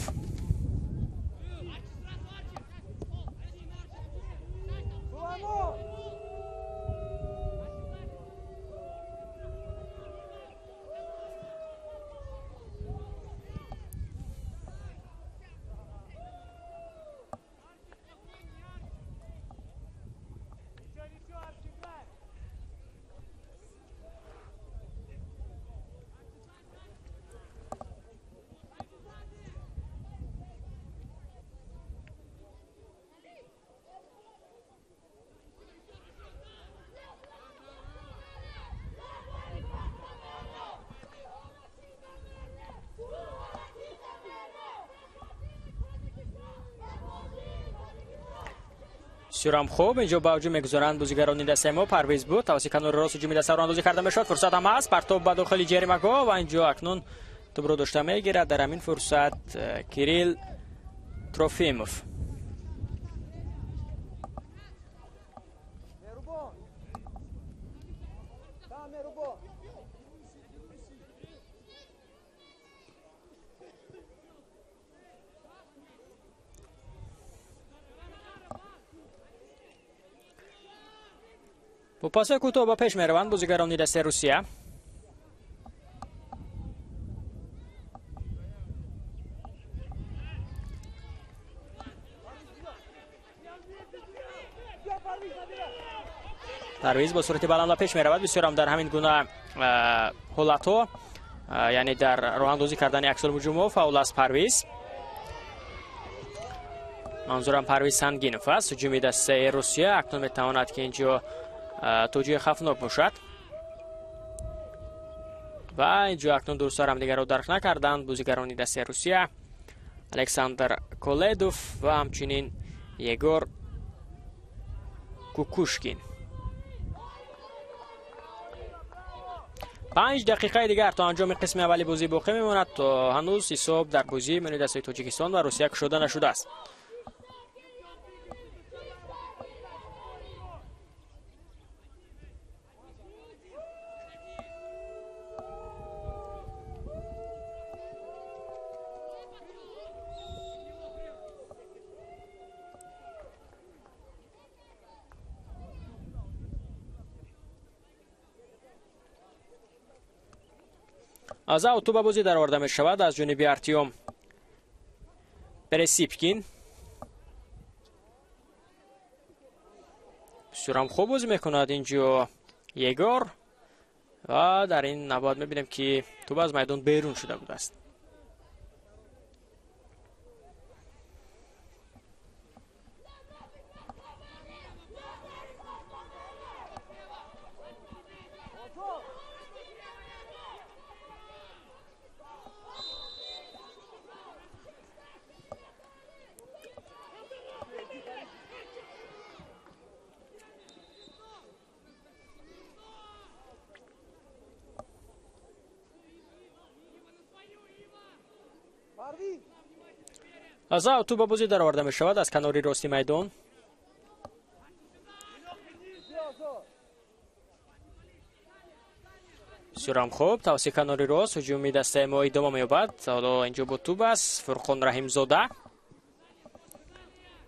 S2: Бисёрам хуб, инҷо ба ҳуҷум мегузоранд бозигарони дастаи мо. Парвиз буд, тавассути канори рост ҳуҷуми дастаро андозӣ карда мешавад. Фурсат ҳам ҳаст, партоб ба дохили ҷаримагоҳ ва инҷо акнун тӯбро дошта мегирад. Дар ҳамин фурсат Кирилл Трофимов. Бо пасҳои кӯтоҳ ба пеш мераванд бозигарони дастаи Русия. Парвиз бо суръати баланд ба пеш меравад. Бисёрам дар ҳамин гуна ҳолатҳо, яъне дар роҳандозӣ кардани аксулҳуҷумҳо фаъол аст Парвиз. Манзурам Парвиз Сангинов аст. Ҳуҷуми дастаи Русия акнун метавонад ки инҷо то ҷои хавфнок бошад ва инҷо акнун дурустар ҳамдигарро дарк накарданд бозигарони дастаи Русия. Александр Коледов ва ҳамчунин Егор Кукушкин. 5 дақиқаи дигар то анҷоми қисми аввали бозӣ боқӣ мемонад. То ҳанӯз ҳисоб дар бозӣ миёни дастаи Тоҷикистон ва Русия кушода нашудааст. Аз аут тӯб ба бозӣ дароварда мешавад аз ҷониби Артём Пересипкин. Бисёрам хуб бозӣ мекунад инҷо Егор ва дар ин навбат мебинем ки тӯб аз майдон берун шуда будааст. Аз аут тӯб ба бозӣ дароварда мешавад аз канори рости майдон. Бисёрам хуб, тавассути канори рост ҳуҷуми дастаи мо идома меёбад. Ҳоло инҷо бо тӯб аст Фурқон Раҳимзода.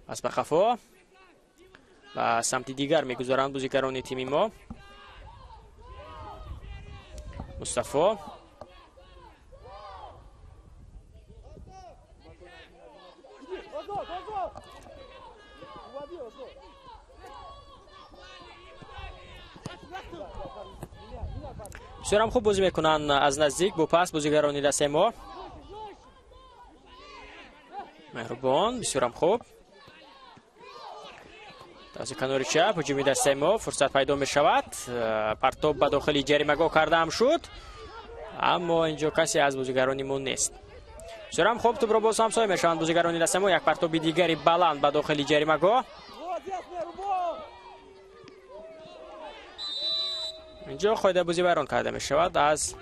S2: Пас ба қафо ба самти дигар мегузаранд бозигарони тими мо. Мустафо бисёрам хуб бозӣ мекунанд аз наздик бо пас бозигарони дастаи мо. Меҳрубон, бисёрам хуб. Тавассути канори чап ҳуҷуми дастаи мо фурсат пайдо мешавад. Партоб ба дохили ҷаримагоҳ кардаам шуд, аммо инҷо касе аз бозигарони мо нест. Бисёрам хуб, тӯбро боз ҳамсоя мешаванд бозигарони дастаи мо. Як партоби дигари баланд ба дохили ҷаримагоҳ. Инҷо қоидабозӣ вайрон карда мешавад аз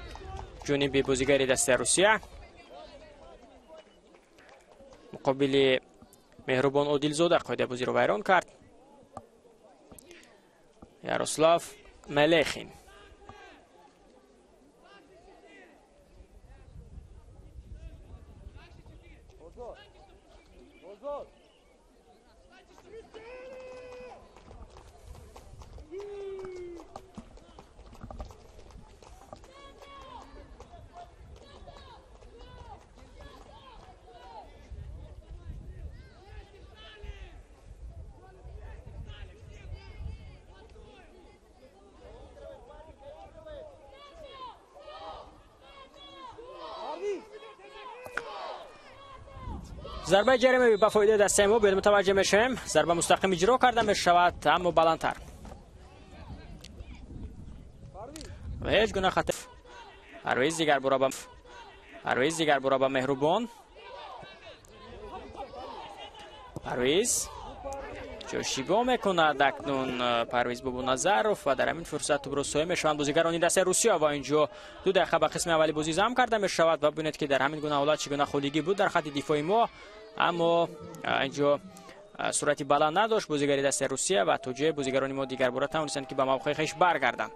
S2: ҷониби бозигари дастаи Русия муқобили Меҳрубон Одилзода қоидабозиро вайрон кард Ярослав Мелехин. Зарбаи ҷаримавӣ ба фоидаи дастаи мо биёд мутаваҷҷеҳ мешавем. Зарба мустақим иҷро карда мешавад, аммо баландтар. Ва ҳеҷ гуна хатар. Парвиз дигар бора ба Меҳрубон. Парвиз Ҷошибо мекунад акнун Парвиз Бобоназаров ва дар ҳамин фурсат тӯбро соҳиб мешаванд бозигарони дастаи Русия ва инҷо 2 дақиқа ба қисми аввали бозӣ зам карда мешавад ва бубинед ки дар ҳамин гуна ҳолат чӣ гуна холигӣ буд дар хати дифои мо, аммо инҷо суръати баланд надошт бозигари дастаи Русия ва то ҷое бозигарони мо дигарбора тавонистанд ки ба мавқеи хеш баргарданд.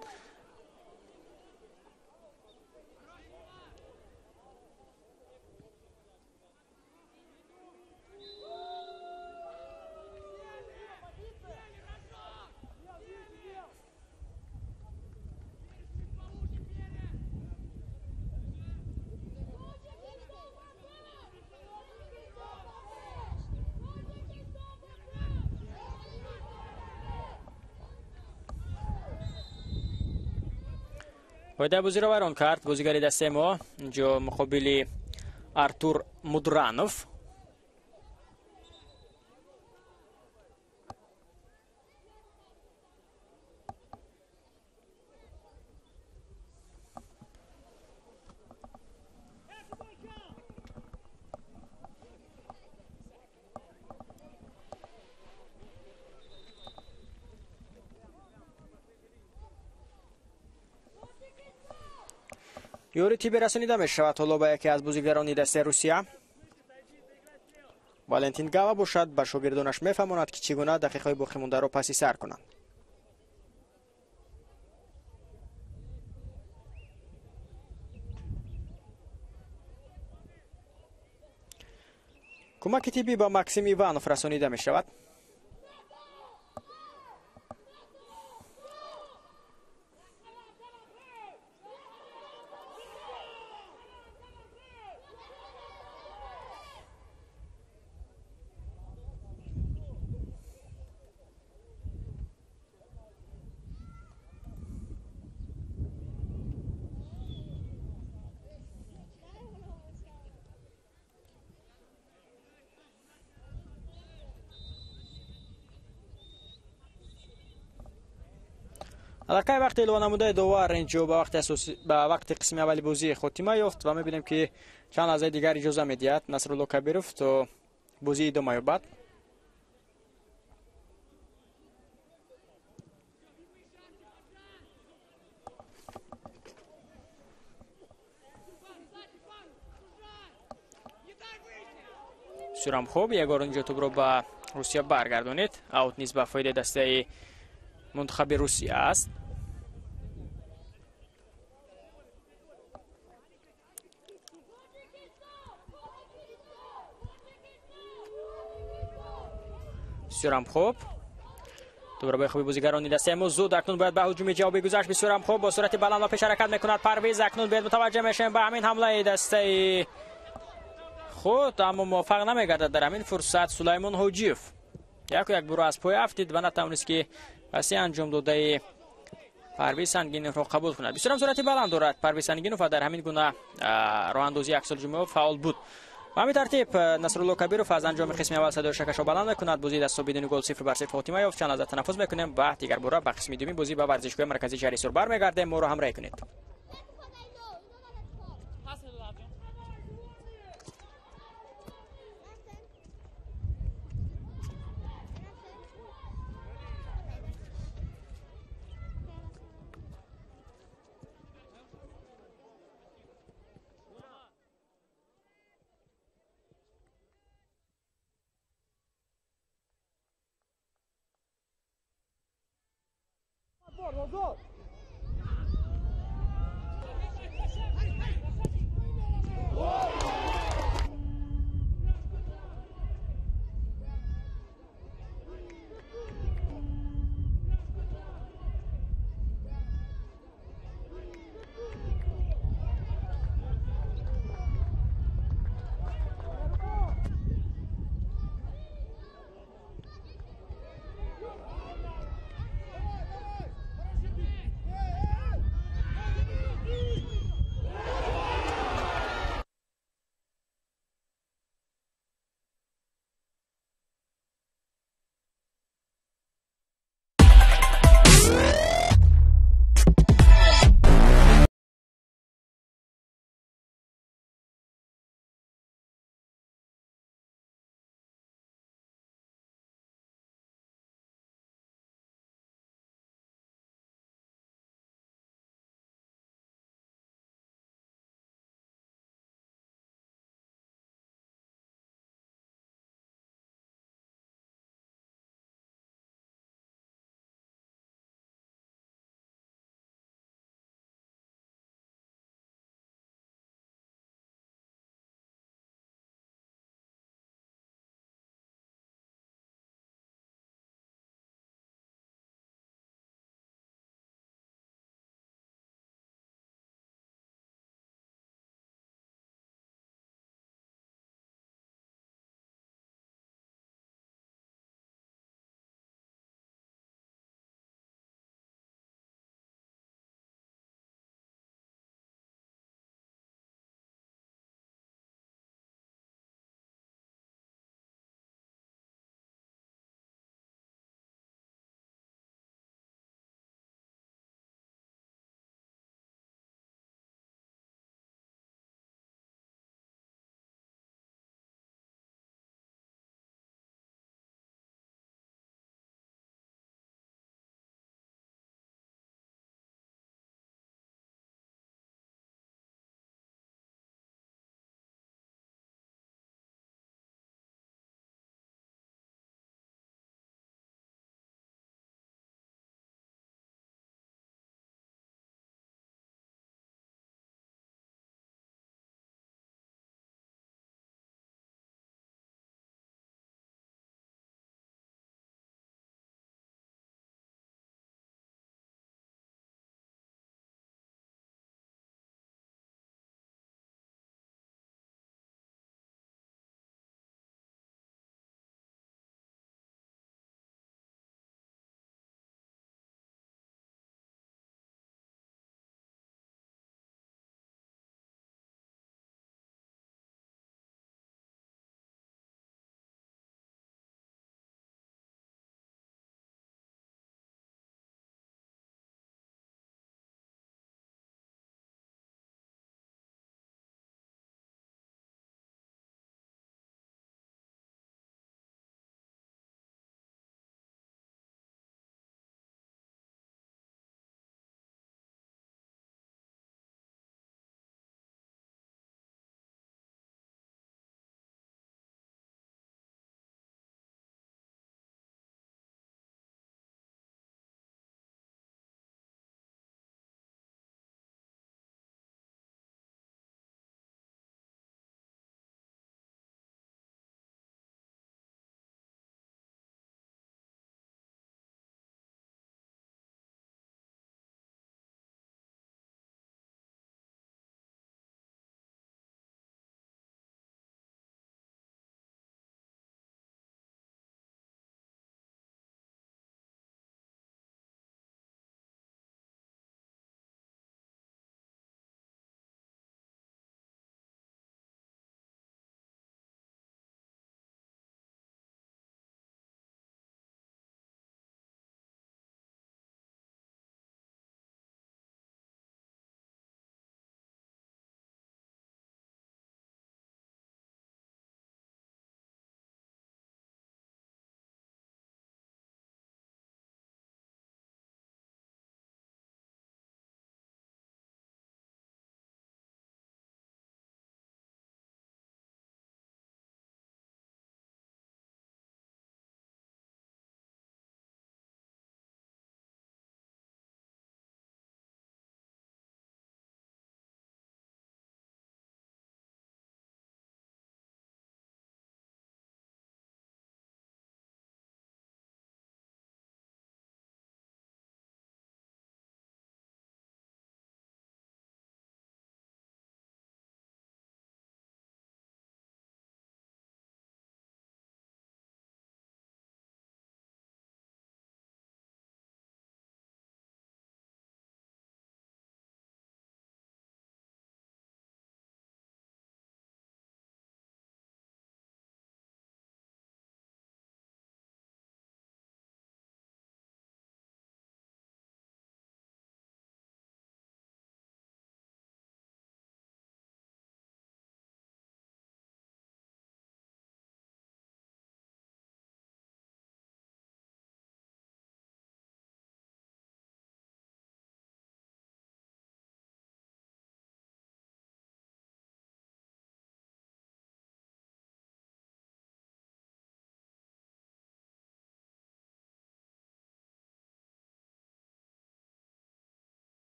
S2: Қоидаи бозиро вайрон кард бозигари дастаи мо инҷо муқобили Артур Мудранов. Ёри тибби расонида мешавад ҳоло ба яке аз бозигарони дастаи Русия. Валентин Гава бошад ба шогирдонаш мефаҳмонад ки чӣ гуна дақиқаҳои боқимондаро паси сар кунанд. Кӯмаки тиббӣ ба Максим Иванов расонида мешавад. Аллакай вақти илова намудаи довар инҷо ба вақти асосӣ ба вақти қисми аввали бозӣ хотима ёфт ва мебинем ки чанд лаҳзаи дигар иҷоза медиҳад Насрулло Кабиров то бозӣ идома ёбад. Бисёрам хуб, ягор инҷо тӯбро ба Русия баргардонид. Аут низ ба фоидаи дастаи мунтахаби Русия аст. Бисёрам хуб, тӯбро ба хуби бозигарони дастаи мо зуд акнун бояд ба ҳуҷуми ҷавобӣ гузашт. Бисёрам хуб, бо суръати баланд ва пеш ҳаракат мекунад Парвиз. Акнун бояд мутаваҷҷеҳ мешавем ба ҳамин ҳамлаи дастаи худ, аммо муваффақ намегардад дар ҳамин фурсат Сулаймон Ҳоҷиев. Яку як буро аз пой афтид ва натавонист ки паси анҷом додаи Парвиз Сангиновро қабул кунад. Бисёрам суръати баланд дорад Парвиз Сангинов ва дар ҳамин гуна роҳандозии аксулҷумъа фаъол буд. Ба ҳамин тартиб Насрулло Кабиров аз анҷоми қисми аввал садои шакашро баланд мекунад. Бозии дастҳо бидуни гол 0-0 хотима ёфт. Чанд лаҳза танаффус мекунем ва дигарбора ба қисми дуюми бозӣ ба варзишгоҳи марказии шаҳри Ҳисор бармегардем. Моро ҳамроҳӣ кунед.
S3: Назад!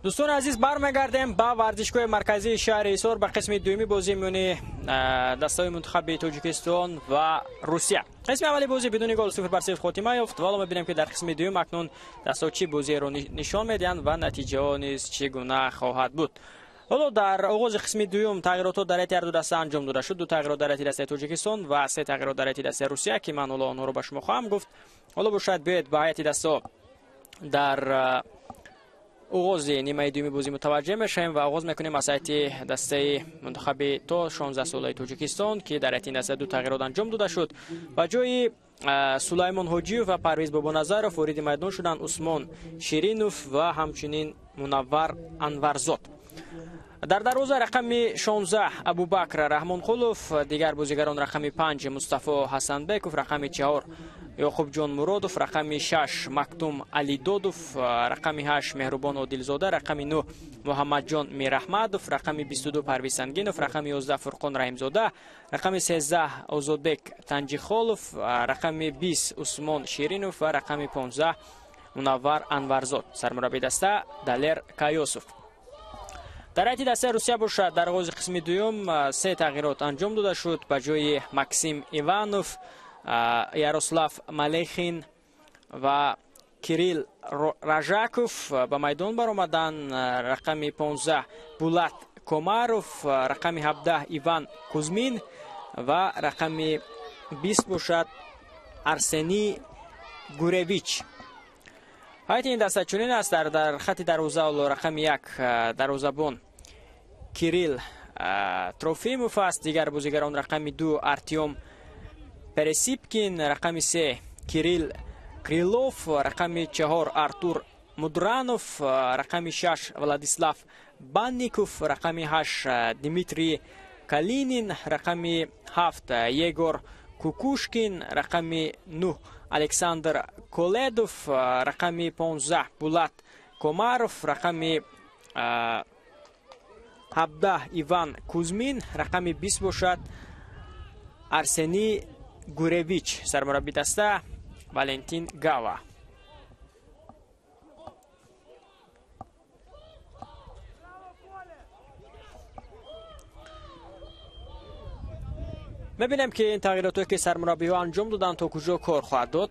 S2: Дӯстони азиз, бармегардем ба варзишгоҳи марказии шаҳри Ҳисор ба қисми дуюми бозии миёни дастаҳои мунтахаби Тоҷикистон ва Русия. Қисми аввали бозӣ бидуни гол 0-0 хотима ёфт. Ва ҳоло мебинем, ки дар қисми дуюм акнун дастаҳо чӣ бозиеро нишон медиҳанд ва натиҷаҳо низ чӣ гуна хоҳад буд. Ҳоло дар оғози қисми дуюм тағйиротҳо дар ҳайати ҳарду даста анҷом дода шуд. 2 тағйирот дар ҳайати дастаи Тоҷикистон ва 3 тағйирот дар ҳайати дастаи Русия, ки ман ҳоло онҳоро ба шумо хоҳам гуфт. Ҳоло бошад, биёед ба ҳайати дастаҳо дар оғози нимаи дуюми бозӣ мутаваҷҷеҳ мешавем ва оғоз мекунем аз ҳайати дастаи мунтахаби то 16 солаи Тоҷикистон, ки дар ҳайати ин даста 2 тағйирот анҷом дода шуд. Ба ҷои Сулаймон Ҳоҷиев ва Парвиз Бобоназаров вориди майдон шуданд Усмон Ширинов ва ҳамчунин Мунаввар Анварзод. Дар дарвоза рақами 16 Абубакр Раҳмонқулов, дигар бозигарон рақами 5 Мустафо Ҳасанбеков, рақами 4 Ёқубҷон Муродов, рақами 6 Мактум Алидодов, рақами 8 Меҳрубон Одилзода, рақами 9 Муҳаммадҷон Мираҳмадов, рақами 22 Парвиз Сангинов, рақами 11 Фурқон Раҳимзода, рақами 13 Озодбек Танҷихолов, рақами 20 Усмон Ширинов ва рақами 15 Мунаввар Анварзод. Сармураббии даста Далер Каёсов. Дар ҳайати дастаи Русия бошад, дар оғози қисми дуюм 3 тағйирот анҷом дода шуд. Ба ҷои Максим Иванов, Ярослав Малехин ва Кирилл Ражаков ба майдон баромаданд. Рақами 15 Булат Комаров, рақами 17 Иван Кузмин ва рақами 20 бошад Арсений Гуревич. Ҳайати ин даста чунин аст. Дар хати дарвоза рақами 1 дарвозабон Кирилл Трофимов аст. Дигар бозигарон рақами 2 Артём Пересипкин, рақами 3 Кирилл Крилов, рақами 4 Артур Мудранов, рақами 6 Владислав Банников, рақами 8 Дмитрий Калинин, рақами 7 Егор Кукушкин, рақами 9 Александр Коледов, рақами 15 Булат Комаров, рақами 17 Иван Кузмин, рақами 20 бошад Арсений Гуревич. Сармураббии даста Валентин Гава. Мебинем, ки ин тағйиротҳое, ки сармураббиҳо анҷом доданд, то куҷо кор хоҳад дод.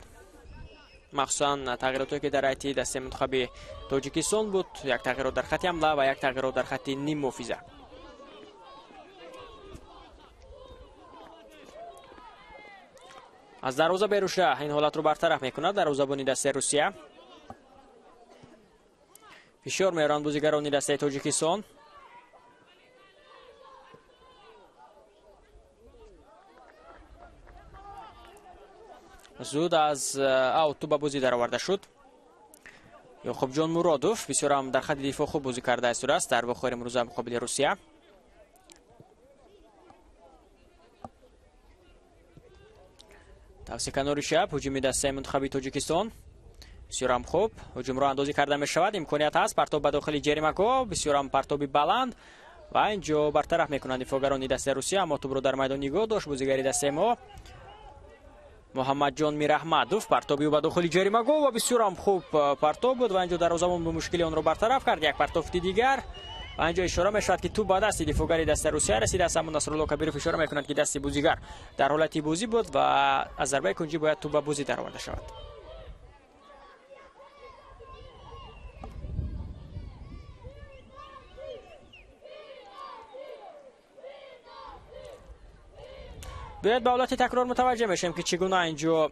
S2: Махсусан тағйиротҳое, ки дар ҳайати дастаи мунтахаби Тоҷикистон буд, як тағйирот дар хати ҳамла ва як тағйирот дар хати ниммуҳофиза. Аз дарвоза берушда ин ҳолатро бартараф мекунад дарвозабони дастаи Русия. Фишор меоранд бозигарони дастаи Тоҷикистон. Зуд аз аут тӯб ба бозӣ дароварда шуд. Ёқубҷон Муродов бисёрам дар хати дифоъ хуб бозӣ карда истодааст дар вохӯри имрӯза муқобили Русия. Тавси канори чап ҳуҷуми дастаи мунтахаби Тоҷикистон бисёрам хуб ҳуҷумро андозӣ карда мешавад. Имконият ҳаст, партоб ба дохили ҷаримагоҳ, бисёрам партоби баланд ва инҷо бартараф мекунанд дифоъгарони дастаи Русия, аммо тӯбро дар майдон нигоҳ дошт бозигари дастаи мо Муҳаммадҷон Мираҳмадов. Партоби ӯ ба дохили ҷаримагоҳ ва бисёрам хуб партоб буд ва инҷо дарвозабон бо мушкили онро бартараф кард. Як партофти дигар ва инҷо ишора мешавад, ки тӯб ба дасти дифоъгари дастаи Русия расидааст, аммо Насрулло Кабиров ишора мекунад, ки дасти бозигар дар ҳолати бозӣ буд ва аз зарбаи кунҷӣ бояд тӯб ба бозӣ дароварда шавад. Биёед ба ҳолати такрор мутаваҷҷеҳ мешавем, ки чӣ гуна инҷо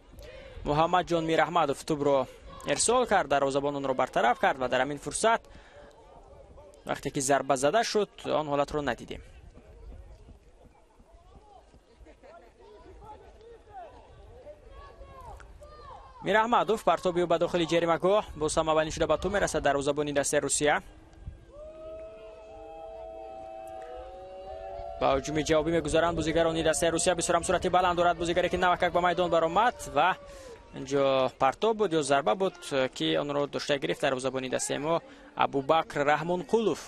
S2: Муҳаммадҷон Мираҳмадов тӯбро ирсол кард, дарвозабон онро бартараф кард ва дар ҳамин фурсат вақте ки зарба зада шуд, он ҳолатро надидем. Мираҳмадов партоби ӯ ба дохили ҷаримагоҳ боз ҳам аввалин шуда ба тӯб мерасад дарвозабони дастаи Русия. Ба ҳуҷуми ҷавобӣ мегузаранд бозигарони дастаи Русия. Бисёрам суръати баланд дорад бозигаре, ки навакак ба майдон баромад ва инҷо партоб буд ё зарба буд, ки онро дошта гирифт дарвозабони дастаи мо Абубакр Раҳмонқулов.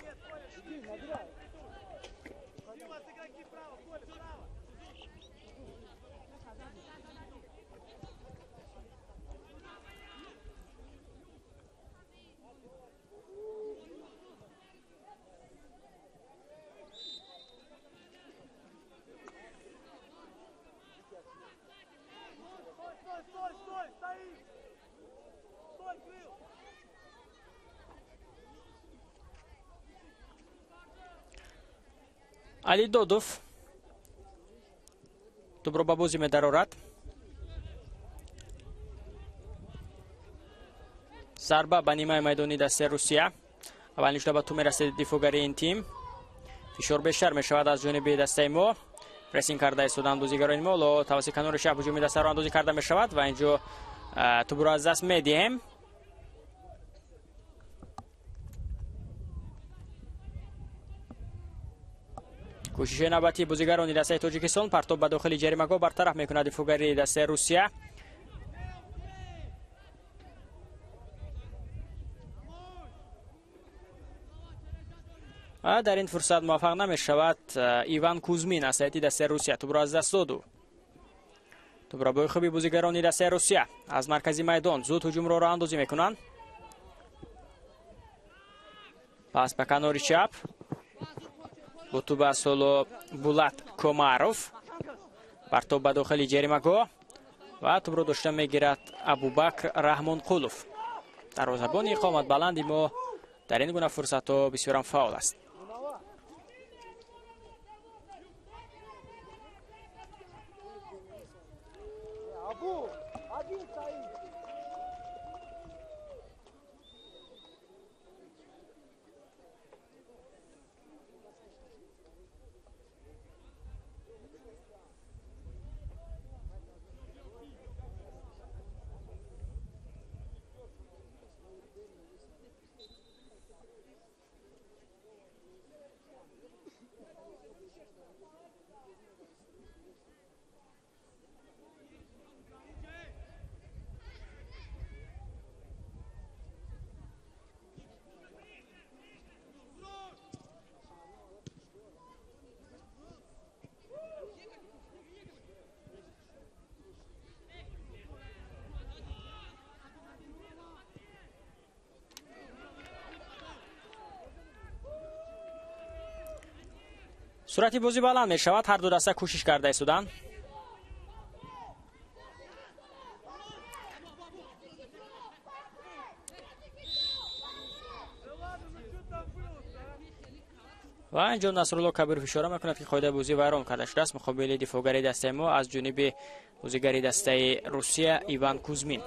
S2: Алидодов тӯбро ба бозӣ медарорад. Зарба ба нимаи майдони дастаи Русия. Аввалин шуда ба тӯб мерасад дифоъгари ин тим. Фишор бештар мешавад аз ҷониби дастаи мо. Прессинг карда истоданд бозигарони мо. Ҳоло тавассути канори чап ҳуҷуми дастаро андозӣ карда мешавад ва инҷо тӯбро аз даст медиҳем. Кӯшиши навбатии бозигарони дастаи Тоҷикистон. Партоб ба дохили ҷаримагоҳ бартараф мекунад дифоъгари дастаи Русия. Дар ин фурсат муваффақ намешавад Иван Кузмин аз ҳайати дастаи Русия. Тӯбро аз даст доду. Тӯбро бо хуби бозигарони дастаи Русия аз маркази майдон зуд ҳуҷумро роҳандозӣ мекунанд. Пас ба канори чап бо тӯб аз ҳоло Булат Комаров. Партоб ба дохили ҷаримагоҳ ва тӯбро дошта мегирад Абубакр Раҳмонқулов. Дарвозабони иқоматбаланди мо дар ин гуна фурсатҳо бисёрам фаъол аст. Суръати бозӣ баланд мешавад. Ҳар ду даста кӯшиш карда истоданд. Ва инҷо Насрулло Кабиров ишора мекунад, ки қоидаи бозӣ вайрон карда шудааст муқобили дифоъгари дастаи мо аз ҷониби бозигари дастаи Русия Иван Кузмин.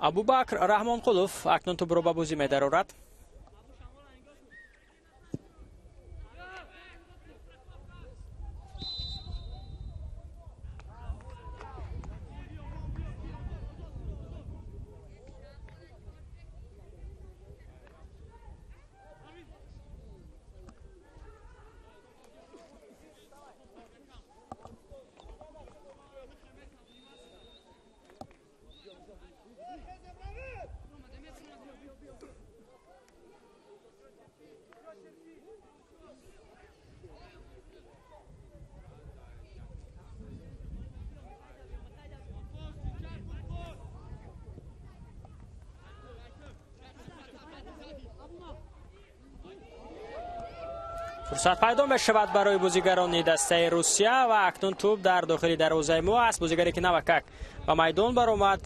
S2: Абубакр Раҳмонқулов акнун тӯбро ба бозӣ медарорад. Фурсат пайдо мешавад барои бозигарони дастаи Русия ва акнун тӯб дар дохили дарвозаи мо аст. Бозигаре ки навакак ба майдон баромад,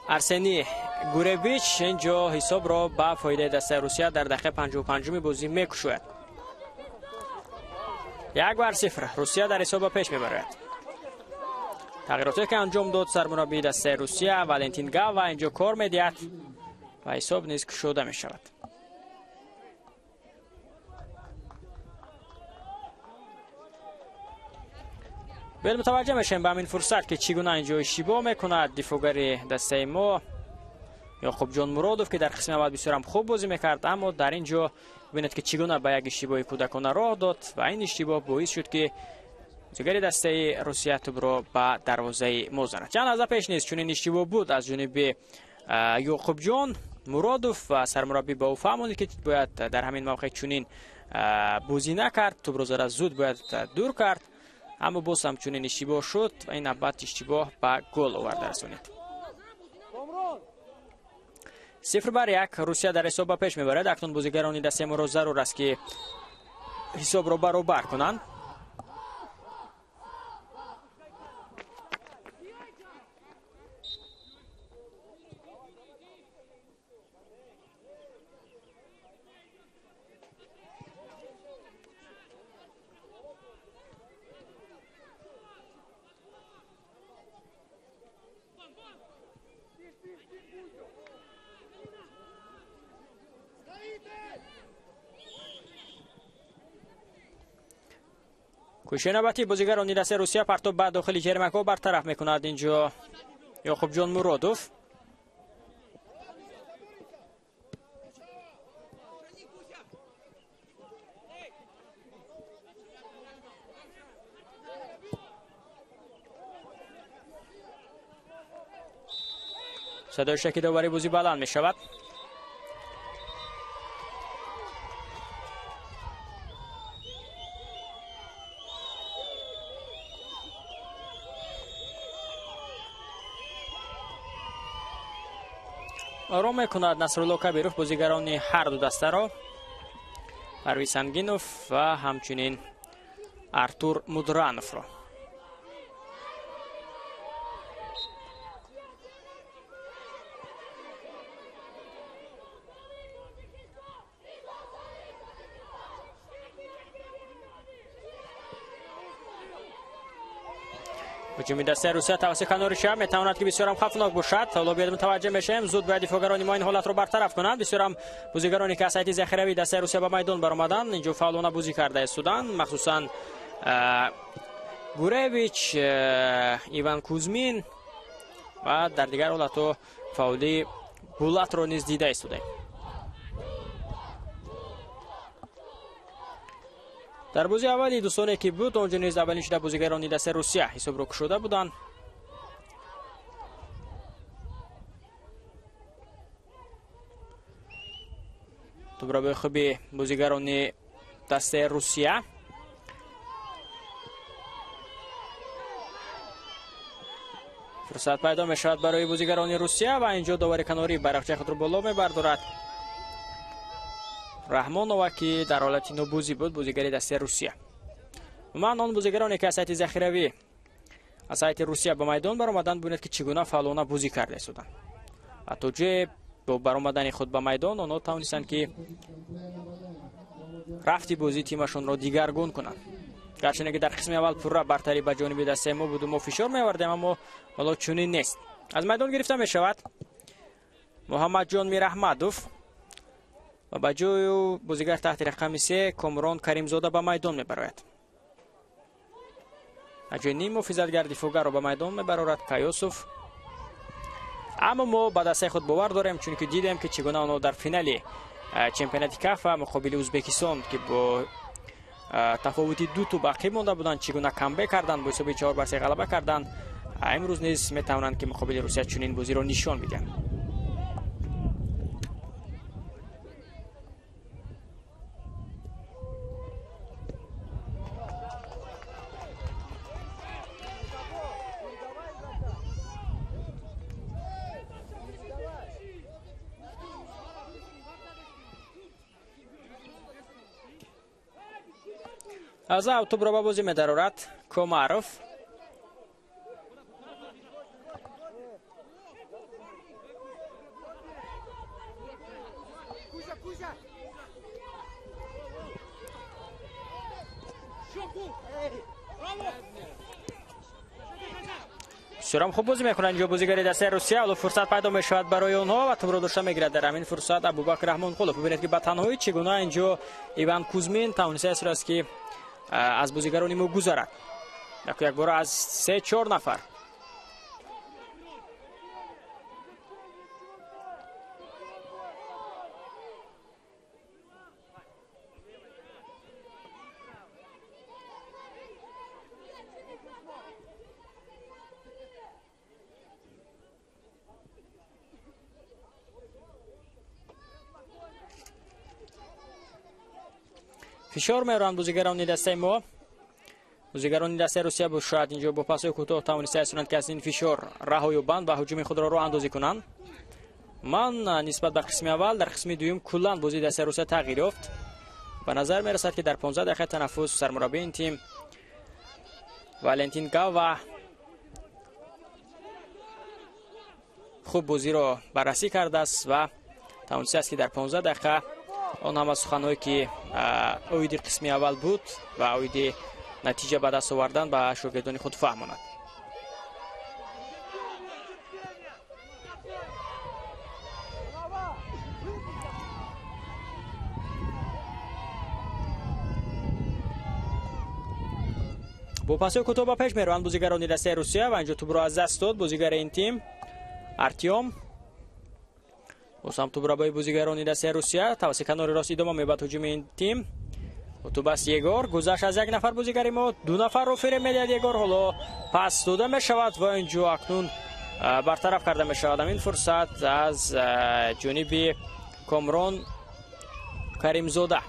S2: Арсений Гуревич, инҷо ҳисобро ба фоидаи дастаи Русия дар дақиқаи 55-уми бозӣ мекушояд. 1-0 Русия дар ҳисоб ба пеш мебарад. Тағйироте ки анҷом дод сармураббии дастаи Русия Валентин Гава инҷо кор медиҳад ва ҳисоб низ кушода мешавад. Бел мутаваҷҷеҳ мешавем ба ҳамин фурсат, ки чӣ гуна инҷо иштибоҳ мекунад дифоъгари дастаи мо Ёқубҷон Муродов, ки дар қисми аввал бисёрам хуб бозӣ мекард, аммо дар ин ҷо бибинед, ки чӣ гуна ба як иштибоҳи кӯдакона роҳ дод ва ин иштибоҳ боис шуд, ки бозигари дастаи Русия тӯбро ба дарвозаи мо занад. Чанд лаҳза пеш низ чунин иштибоҳ буд аз ҷониби Ёқубҷон Муродов ва сармураббӣ ба ӯ фаҳмонид, ки бояд дар ҳамин мавқеъ чунин бозӣ накард, тӯбро зада зуд бояд дур кард, аммо боз ҳам чунин иштибоҳ шуд ва ин навбат иштибоҳ ба гол оварда расонид. 0-1 Русия дар ҳисоб ба пеш мебарад. Акнун бозигарони дастаи моро зарур аст, ки ҳисобро баробар кунанд. Кӯшиши навбатии бозигарони дастаи Русия, партоб ба дохили ҷаримагоҳ бартараф мекунад инҷо Ёқубҷон Муродов. Садои шаки довари бозӣ баланд мешавад. Ором мекунад Насрулло Кабиров бозигарони ҳар ду дастаро, Парвиз Сангинов ва ҳамчунин Артур Мудрановро. Ҳуҷуми дастаи Русия тавассути канори чап метавонад, ки бисёрам хавфнок бошад. Ҳоло биёед мутаваҷҷеҳ мешавем, зуд бояд дифоъгарони мо ин ҳолатро бартараф кунанд. Бисёрам бозигароне ки аз ҳайати захиравии дастаи Русия ба майдон баромаданд, инҷо фаъолона бозӣ карда истоданд, махсусан Гуревич, Иван Кузмин ва дар дигар ҳолатҳо фаъолии Булатро низ дида истодаем. Дар бозии аввали дӯстоне ки буд, онҷо низ аввалин шуда бозигарони дастаи Русия ҳисобро кушода буданд. Тӯбрабои хуби бозигарони дастаи Русия. Фурсат пайдо мешавад барои бозигарони Русия ва инҷо довари канорӣ байрақчаи худро боло мебардорад. Раҳмонова, ки дар ҳолати нобозӣ буд, бозигари дастаи Русия. Умуман он бозигароне ки аз ҳайати захиравӣ аз ҳайати Русия ба майдон баромаданд, бубинед, ки чӣ гуна фаъолона бозӣ карда истоданд. Ва то ҷое бо баромадани худ ба майдон онҳо тавонистанд, ки рафти бозии тимашонро дигаргун кунанд. Гарчанде ки дар қисми аввал пурра бартарӣ ба ҷониби дастаи мо буду мо фишор меовардем, аммо ҳоло чунин нест. Аз майдон гирифта мешавад Муҳаммадҷон Мираҳмадов ва ба ҷои ӯ бозигар таҳти рақами 3 Комрон Каримзода ба майдон мебарояд. Аз ҷои ним муҳофизатгар дифоъгарро ба майдон мебарорад Каёсов. Аммо мо ба дастаи худ бовар дорем, чунки дидем, ки чӣ гуна онҳо дар финали чемпионати КАФА муқобили Ӯзбекистон, ки бо тафовути 2 тӯб ақиб монда буданд, чӣ гуна камбек карданд, бо ҳисоби 4-3 ғалаба карданд. Имрӯз низ метавонанд, ки муқобили Русия чунин бозиро нишон бидиҳанд. Аз ав тӯбро ба бозӣ медарорад Комаров. Бисёрам хуб бозӣ мекунанд инҷо бозигари дастаи Русия. Ҳоло фурсат пайдо мешавад барои онҳо ва тӯбро дошта мегирад дар ҳамин фурсат Абубакр Раҳмонқулов. Бубинед, ки ба танҳоӣ чӣ гуна инҷо Иван Кузмин тавонистааст, ки аз бозигарони мо гузарад. Яку якбора аз 3-4 нафар. Фишор меоранд бозигарони дастаи мо. Бозигарони дастаи Русия шояд инҷо бо пасҳои кӯтоҳ тавонистаанд, ки аз ин фишор раҳо ёбанд ва ҳуҷуми худро роҳандозӣ кунанд. Ман нисбат ба қисми аввал дар қисми дуюм куллан бозии дастаи Русия тағйир ёфт. Ба назар мерасад, ки дар 15 дақиқа танаффус сармураббии ин тим Валентин Гава хуб бозиро баррасӣ кардааст ва тавонистааст, ки дар 15 дақиқа он ҳама суханҳое, ки оиди қисми аввал буд ва оиди натиҷа ба даст овардан ба шогирдони худ фаҳмонад. Бо пасҳои кӯтоҳ ба пеш мераванд бозигарони дастаи Русия ва инҷо тӯбро аз даст дод бозигари ин тим Артём. Боз ҳам тӯбро ба бозигарони дастаи Русия тавассути канори рост идома меёбад ҳуҷуми ин тим. Тӯб аст Егор, гузашт аз як нафар бозигари мо, ду нафарро фиреб медиҳад Егор, ҳоло пас дода мешавад ва инҷо акнун бартараф карда мешавад ҳамин фурсат аз ҷониби Комрон Каримзода.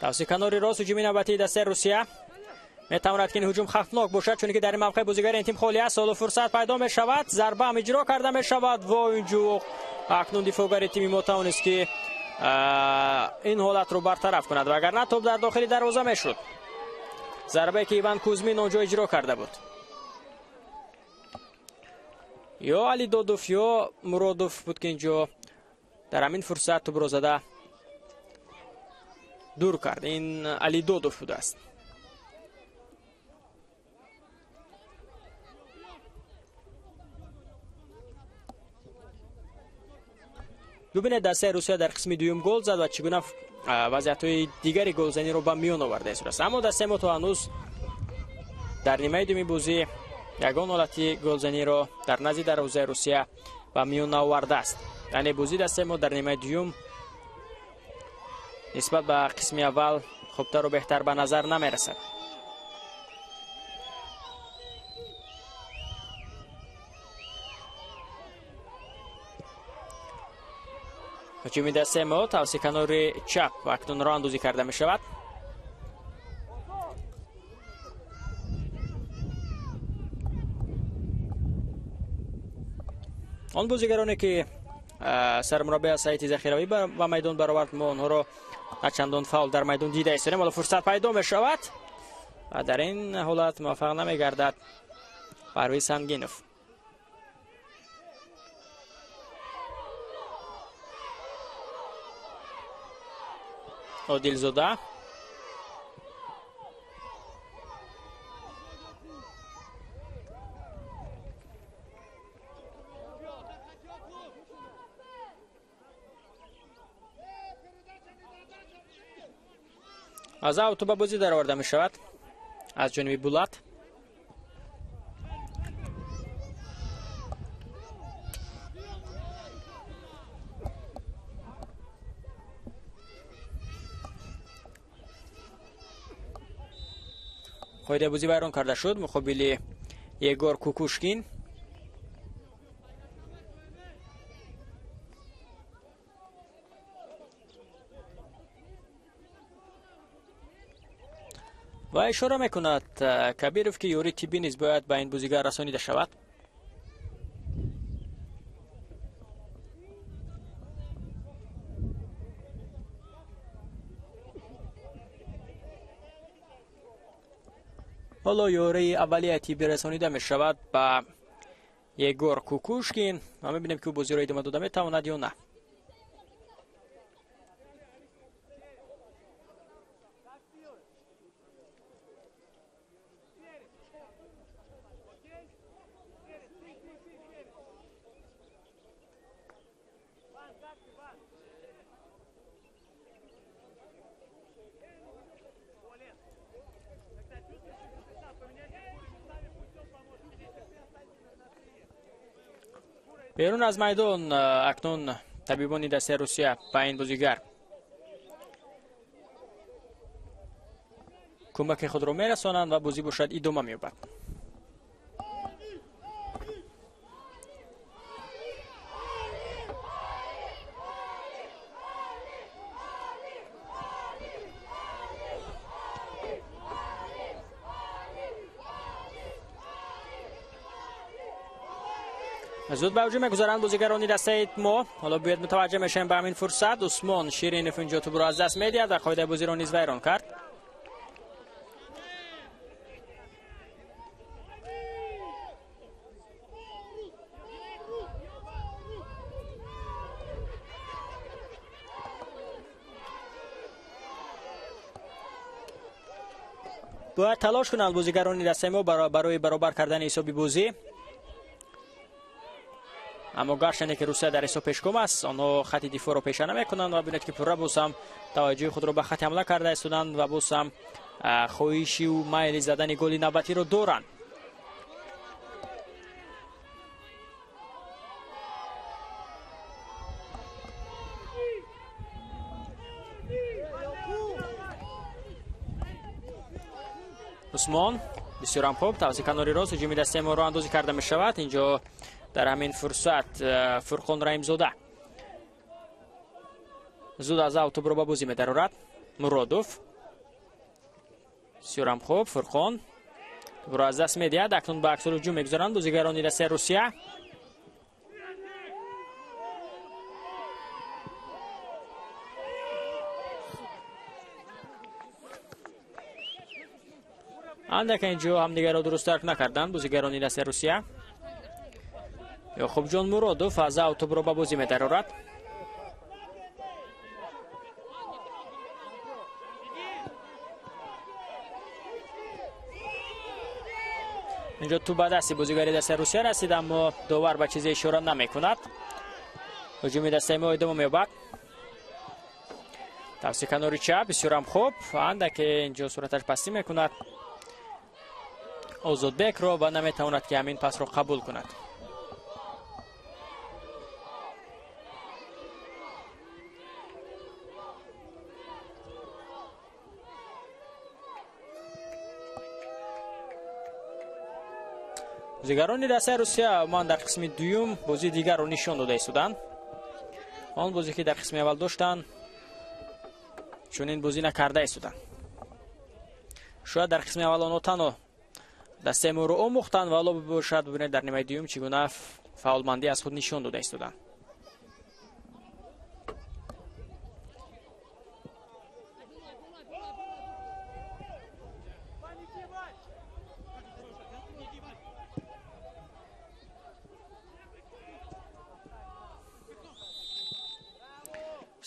S2: Тавассути канори рост ҳуҷуми навбатии дастаи Русия метавонад, ки ин ҳуҷум хавфнок бошад, чунки дар ин мавқеъ бозигари ин тим холӣ аст. Ҳоло фурсат пайдо мешавад, зарба ҳам иҷро карда мешавад ва инҷо акнун дифоъгари тими мо тавонист, ки ин ҳолатро бартараф кунад, вагарна тӯб дар дохили дарвоза мешуд. Зарбае, ки Иван Кузмин онҷо иҷро карда буд. Ё Алидодов, ё Муродов буд, ки инҷо дар ҳамин фурсат тӯбро зада дур кард. Ин Алидодов будааст. Бубинед, дастаи Русия дар қисми дуюм гол зад ва чӣ гуна вазъиятҳои дигари голзаниро ба миён овардааст. Аммо дастаи мо то ҳанӯз дар нимаи дуюми бозӣ ягон ҳолати голзаниро дар назди дарвозаи Русия ба миён наовардааст. Яъне бозии дастаи мо дар нимаи дуюм нисбат ба қисми аввал хубтару беҳтар ба назар намерасад. Ҳуҷуми дастаи мо тавассути канори чап акнун роҳандозӣ карда мешавад. Он бозигароне, ки сармураббӣ аз ҳайати захиравӣ ба майдон баровард, мо онҳоро начандон фаъол дар майдон дида истодем. Ҳоло фурсат пайдо мешавад ва дар ин ҳолат муваффақ намегардад Парвиз Сангинов. Одилзода аз авто ба бозӣ дароварда мешавад аз ҷониби Булат. Қоидаи бозӣ вайрон карда шуд муқобили Егор Кукушкин. Ва ишора мекунад Кабиров, ки ёрии тиббӣ низ бояд ба ин бозигар расонида шавад. Ҳоло ёрии аввалияи тиббӣ расонида мешавад ба Егор Кукушкин ва мебинем, ки ӯ бозиро идома дода метавонад ё на. Берун аз майдон акнун табибони дастаи Русия ба ин бозигар кӯмаки худро мерасонанд ва бозӣ бошад идома меёбад. Зуд ба ҳуҷум мегузаранд бозигарони дастаи мо. Ҳоло бояд мутаваҷҷеҳ мешавем ба ҳамин фурсат. Усмон Ширинов инҷо тӯбро аз даст медиҳад ва қоидаи бозиро низ вайрон кард. Бояд талош кунанд бозигарони дастаи мо барои баробар кардани ҳисоби бозӣ. Аммо гарчанде ки Русия дар ҳисоб пешгом аст, онҳо хати дифоъро пеша намекунанд ва бинед ки пурра боз ҳам таваҷҷӯҳи худро ба хати ҳамла карда истоданд ва боз ҳам хоҳиши майли задани голи навбатиро доранд. Усмон бисёрам хуб тавассути канори рост ҳуҷуми дастаи мо роҳандозӣ карда мешавад. Инҷо дар ҳамин фурсат Фурқон Раҳимзода зуд аз ав тӯбро ба бозӣ медарорад. Муродов бисёрам хуб, Фурқон тӯбро аз даст медиҳад. Акнун ба аксул ҳуҷум мегузаранд бозигарони дастаи Русия. Андак инҷо ҳамдигарро дуруст дарк накарданд бозигарони дастаи Русия. Ёқубҷон Муродов аз ав тӯбро ба бозӣ медарорад. Инҷо тӯб ба дасти бозигари дастаи Русия расид, аммо довар ба чизе ишора намекунад. Ҳуҷуми дастаи мо идома меёбад. Тавассути канори чап бисёрам хуб, андаке инҷо сураташ пастӣ мекунад Озодбекро ва наметавонад ки ҳамин пасро қабул кунад. Бозигарони дастаи Русия ман дар қисми дуюм бозии дигарро нишон дода истоданд. Он бозе ки дар қисми аввал доштанд, чунин бозӣ накарда истоданд. Шояд дар қисми аввал онҳо танҳо дастаи моро омӯхтанд ва ҳоло бошад бибинед дар нимаи дуюм чӣ гуна фаъолмандӣ аз худ нишон дода истоданд.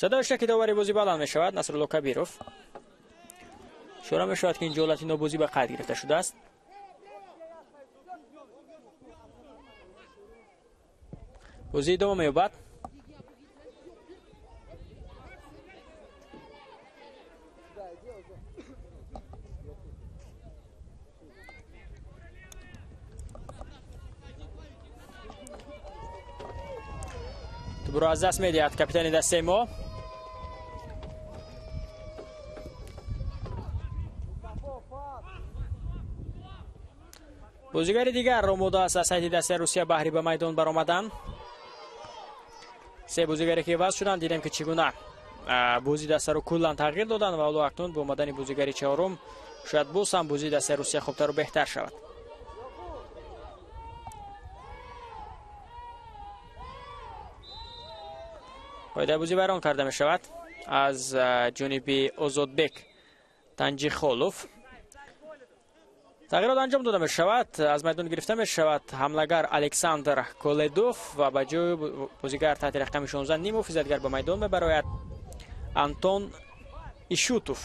S2: Садои шаки довари бозӣ баланд мешавад. Насрулло Кабиров ишора мешавад ки ин ҳолати нобозӣ ба қайд гирифта шудааст. Бозӣ идома меёбад. Тӯбро аз даст медиҳад капитани дастаи мо. Бозигари дигар омода аст аз сайти дастаи Русия баҳри ба майдон баромадан. Се бозигаре ки иваз шуданд, дидем ки чӣ гуна бозии дастаро куллан тағйир доданд ва ҳоло акнун бо омадани бозигари чаҳорум шояд боз ҳам бозии дастаи Русия хубтару беҳтар шавад. Қоидаи бозӣ вайрон карда мешавад аз ҷониби Озодбек Танҷихолов. Тағйирот анҷом дода мешавад, аз майдон гирифта мешавад ҳамлагар Александр Коледов ва ба ҷои бозигар таҳти рақами 16 Нимов изадгар ба майдон мебарояд Антон Ишутов.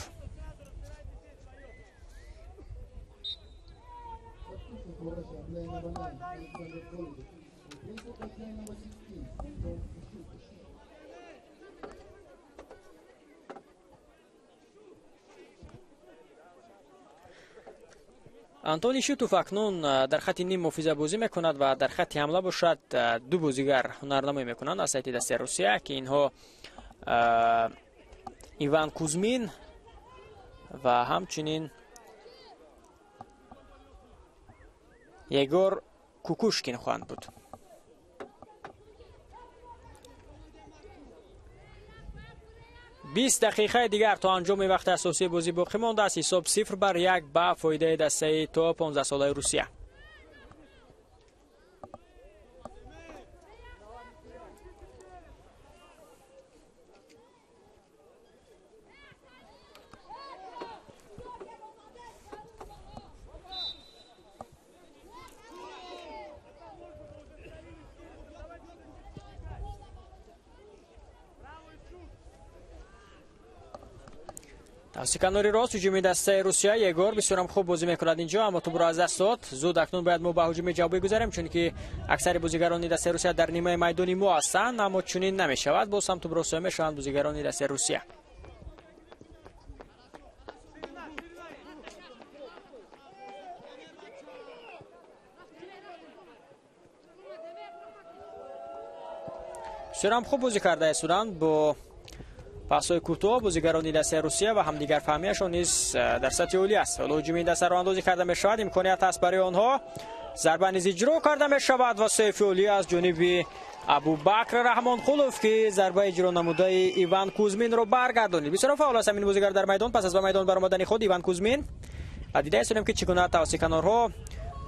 S2: Антон Ишутов акнун дар хати ним муҳофиза бозӣ мекунад ва дар хати ҳамла бошад ду бозигар ҳунарнамоӣ мекунанд аз сайти дастаи Русия, ки инҳо Иван Кузмин ва ҳамчунин Егор Кукушкин хоҳанд буд. 20 дақиқаи дигар то анҷоми вақти асосии бозӣ боқӣ мондааст. Ҳисоб 0-1 ба фоидаи дастаи то 15 солаи Русия. Тавассути канори рост ҳуҷуми дастаи Русия. Егор бисёрам хуб бозӣ мекунад инҷо, аммо тӯбро аз даст дод. Зуд акнун бояд мо ба ҳуҷуми ҷавобӣ гузарем, чунки аксари бозигарони дастаи Русия дар нимаи майдони мо ҳастанд, аммо чунин намешавад. Боз ҳам тӯбро соя мешаванд бозигарони дастаи Русия. Бисёрам хуб бозӣ карда истоданд бо пасҳои кӯтоҳ бозигарони дастаи Русия ва ҳамдигарфаҳмияшон низ дар сатҳи олӣ аст. Ҳоло ҳуҷуми ин дастаро андозӣ карда мешавад, имконият ҳаст барои онҳо. Зарба низ иҷро карда мешавад ва сейфи олӣ аз ҷониби Абубакр Раҳмонқулов, ки зарба иҷро намудаи Иван Кузминро баргардонид. Бисёр фаъол аст ҳамин бозигар дар майдон. Пас аз ба майдон баромадани худ Иван Кузмин ва дида истодем, ки чӣ гуна тавассути канорҳо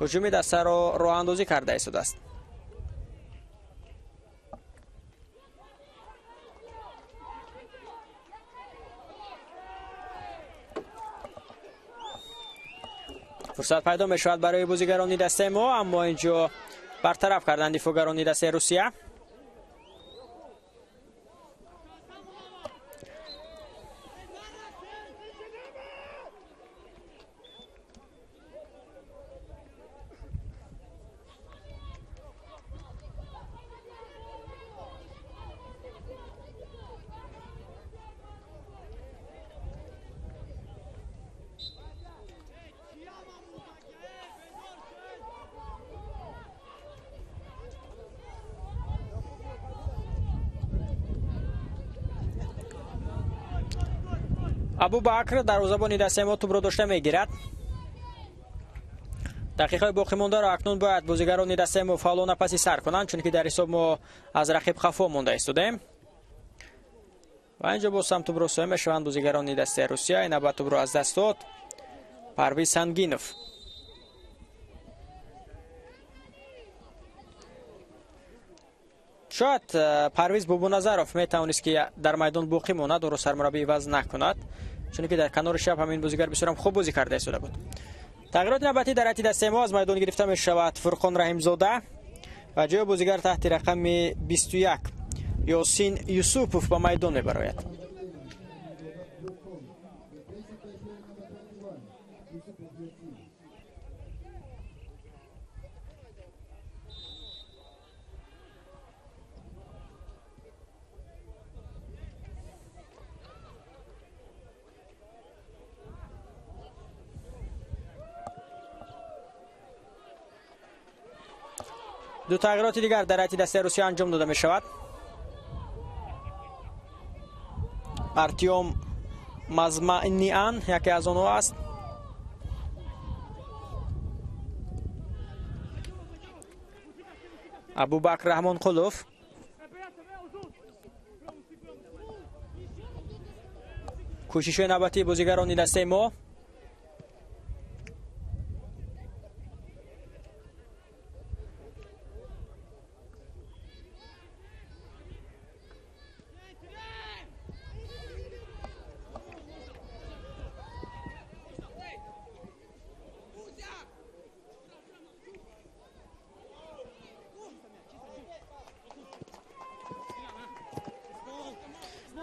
S2: ҳуҷуми дастаро роҳандозӣ карда истодааст. Фурсат пайдо мешавад барои бозигарони дастаи мо, аммо инҷо бартараф карданд дифоъгарони дастаи Русия. Абубакр дарвозабони дастаи мо тӯбро дошта мегирад. Дақиқаи боқимондаро акнун бояд бозигарони дастаи мо фаъолона паси сар кунанд, чунки дар ҳисоб мо аз рақиб хафо монда истодаем. Ва инҷо боз ҳам тӯбро соя мешаванд бозигарони дастаи Русия. Ин навбат тӯбро аз даст дод Парвиз Сангинов. Шояд Парвиз Бобоназаров метавонист, ки дар майдон боқӣ монад, ӯро сармураббӣ иваз накунад, чунки дар канори чап ҳамин бозигар бисёрам хуб бозӣ карда истода буд. Тағйироти навбатӣ дар ҳайати дастаи мо аз майдон гирифта мешавад Фурқон Раҳимзода ва ҷои бозигар таҳти рақами 21 Ёсин Юсупов ба майдон мебарояд. Ду тағйироти дигар дар ҳайати дастаи Русия анҷом дода мешавад. Артём Мазманиан яке аз онҳо аст. Абубакр Раҳмонқулов. Кӯшишҳои навбатии бозигарони дастаи мо.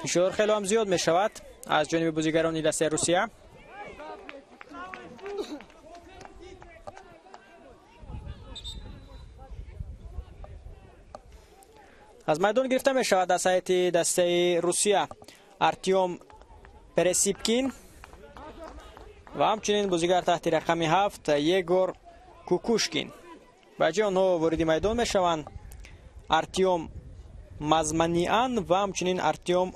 S2: Фишор хеле ҳам зиёд мешавад аз ҷониби бозигарони дастаи Русия. Аз майдон гирифта мешавад аз ҳайати дастаи Русия Артём Пересипкин ва ҳамчунин бозигар таҳти рақами 7 Егор Кукушкин. Ба ҷои онҳо вориди майдон мешаванд Артём Мазманиан ва ҳамчунин Артём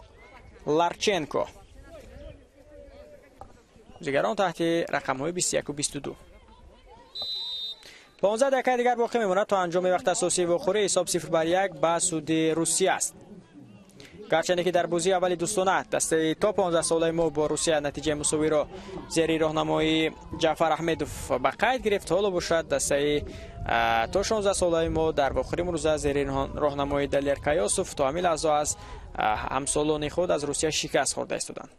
S2: Ларченко. Бозигарон таҳти рақамҳои 21 ва 22. 15 дақиқаи дигар боқӣ мемонад то анҷоми вақти асосии вохӯрӣ. Ҳисоб 0-1 ба суди Русия аст. Гарчанде ки дар бозии аввали дӯстона дастаи то 15 солаи мо бо Русия натиҷаи мусовиро зери роҳнамоии Ҷаъфар Аҳмедов ба қайд гирифт, ҳоло бошад дастаи то 16 солаи мо дар вохӯрии имрӯза зери роҳнамоии Далер Каёсов то ҳамин лаҳза аз ҳамсолони худ аз Русия шикаст хӯрда истоданд.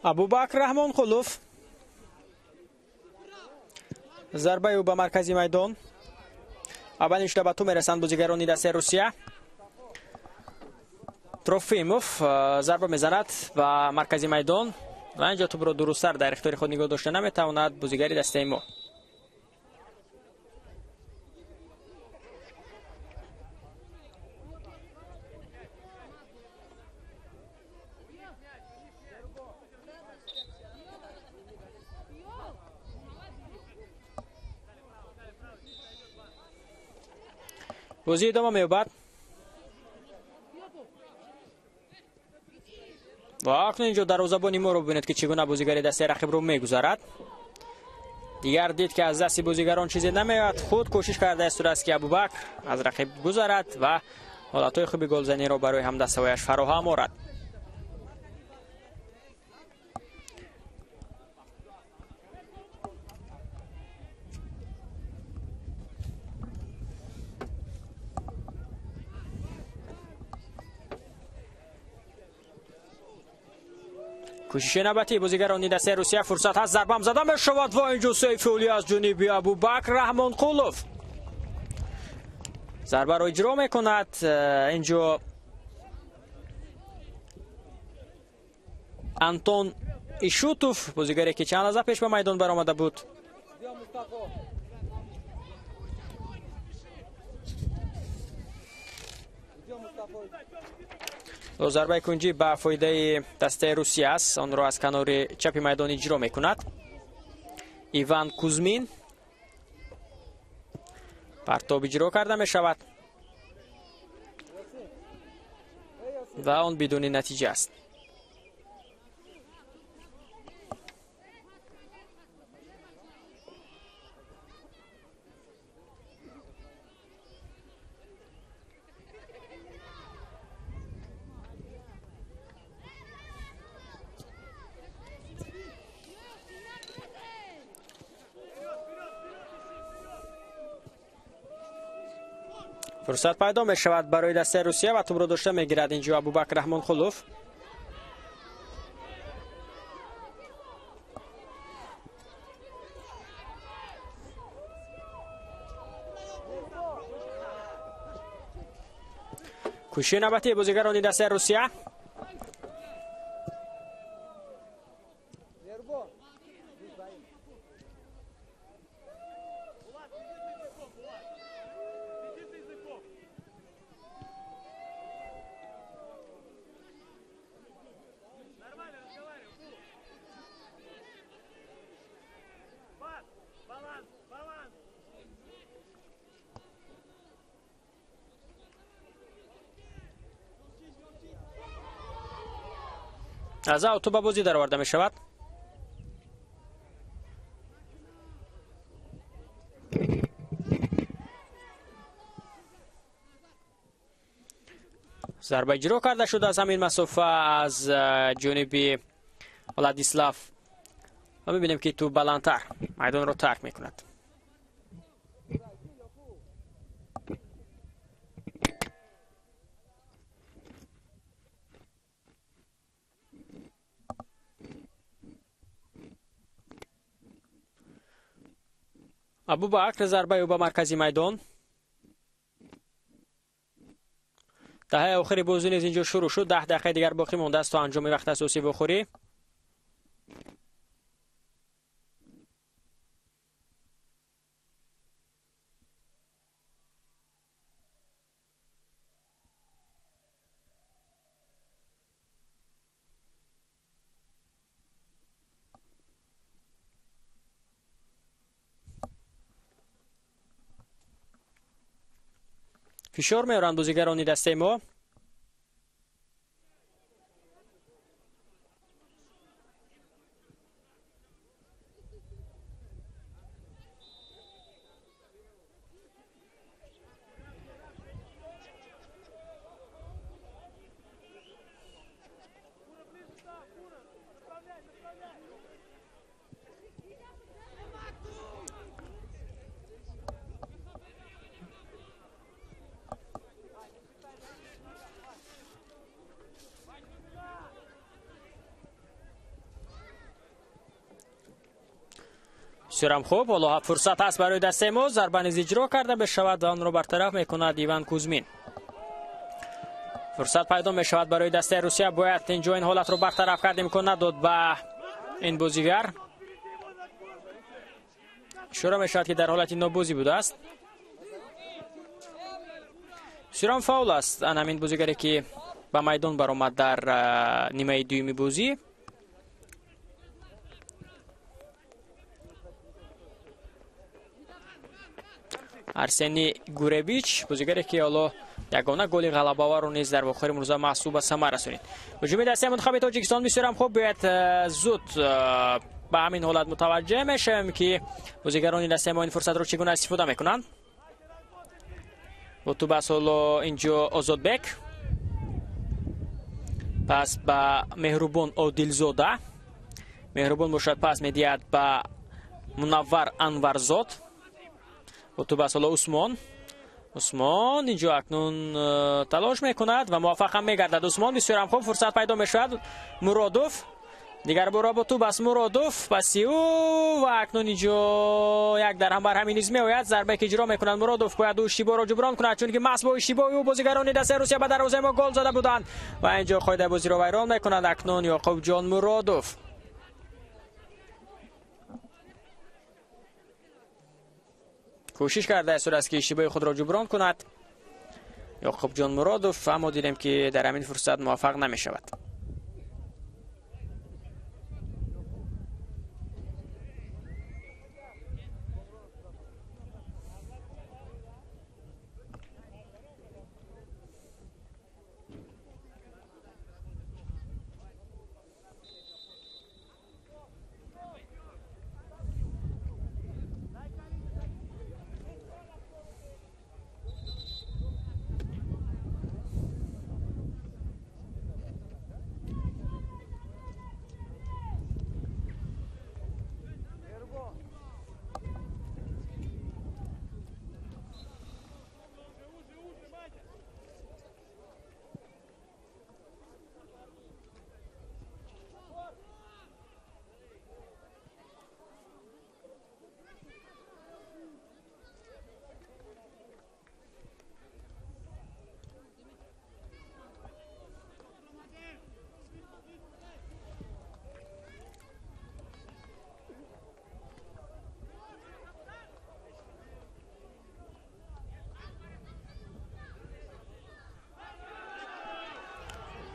S2: Абубакр Раҳмонқулов. Зарбаи ӯ ба маркази майдон. Аввалин шуда ба ту мерасанд бозигарони дастаи Русия. Трофимов зарба мезанад ба маркази майдон ва инҷо тӯбро дурусттар дар ихтиёри худ нигоҳ дошта наметавонад бозигари дастаи мо. Бозӣ идома меёбад. Ва акнун инҷо дарвозабони моро бибинед, ки чӣ гуна бозигари дастаи рақибро мегузарад. Дигар дид, ки аз дасти бозигарон чизе намеояд, худ кӯшиш карда истодааст, ки Абубакр аз рақиб гузарад ва ҳолатҳои хуби голзаниро барои ҳамдастаҳояш фароҳам орад. Кӯшиши навбатии бозигарони дастаи Русия, фурсат ҳаст, зарбам зада мешавад ва инҷо сейфулӣ аз ҷониби Абубакр Раҳмонқулов зарбаро иҷро мекунад. Инҷо Антон Ишутов, бозигаре ки чанд лаҳза пеш ба майдон баромада буд. Зарбаи кунҷӣ ба фоидаи дастаи Русия аст. Онро аз канори чапи майдон иҷро мекунад Иван Кузмин. Партоб иҷро карда мешавад ва он бидуни натиҷа аст. Фурсат пайдо мешавад барои дастаи Русия ва тӯбро дошта мегирад инҷо Абубакр Раҳмонқулов. Кӯшиши навбатии бозигарони дастаи Русия. Аз авто ба бозӣ дароварда мешавад. Зарба иҷро карда шуд аз ҳамин масофа аз ҷониби Владислав ва мебинем, ки тӯб баландтар майдонро тарк мекунад. Абубакр, зарбаи ӯ ба маркази майдон. Даҳаи охири бозӣ низ инҷо шурӯъ шуд. 10 дақиқаи дигар боқӣ мондааст то анҷоми вақти асосӣ вохӯрӣ. Фишор меоранд бозигарони дастаи мо. Бисёрам хуб, ҳоло фурсат ҳаст барои дастаи мо, зарба низ иҷро карда мешавад ва онро бартараф мекунад Иван Кузмин. Фурсат пайдо мешавад барои дастаи Русия, бояд инҷо ин ҳолатро бартараф кард, имкон надод ба ин бозигар. Ишора мешавад ки дар ҳолати нобозӣ будааст. Бисёрам фаул аст ан ҳамин бозигаре ки ба майдон баромад дар нимаи дуюми бозӣ. Арсений Гуревич, бозигаре ки ҳоло ягона голи ғалабаварро низ дар вохӯри имрӯза маҳсуб ба самар расонид. Ҳуҷуми дастаи мунтахаби Тоҷикистон бисёрам хуб, бояд зуд ба ҳамин ҳолат мутаваҷҷеҳ мешавем ки бозигарони дастаи мо ин фурсатро чӣ гуна истифода мекунанд. Бо туп аст ҳоло инҷо Озодбек, пас ба Меҳрубон Одилзода. Меҳрубон бошад пас медиҳад ба Мунаввар Анварзод. Бо туп аст ҳоло Усмон. Усмон инҷо акнун талош мекунад ва муваффақ ҳам мегардад. Усмон бисёрам хуб, фурсат пайдо мешавад. Муродов дигар бора бо туп аст Муродов, паси ӯ ва акнун инҷо як дарҳам бар ҳамин низ меояд. Зарбае ки иҷро мекунад Муродов бояд ӯ иштибоҳро ҷуброн кунад, чунки маҳз бо иштибоҳи ӯ бозигарони дастаи Русия ба дарвозаи мо гол зада буданд ва инҷо қоидаи бозиро вайрон мекунад акнун Ёқубҷон Муродов. Кӯшиш кардааст ки иштибоҳи худро ҷуброн кунад Ёқубҷон Муродов, аммо дидем ки дар ҳамин фурсат муваффақ намешавад.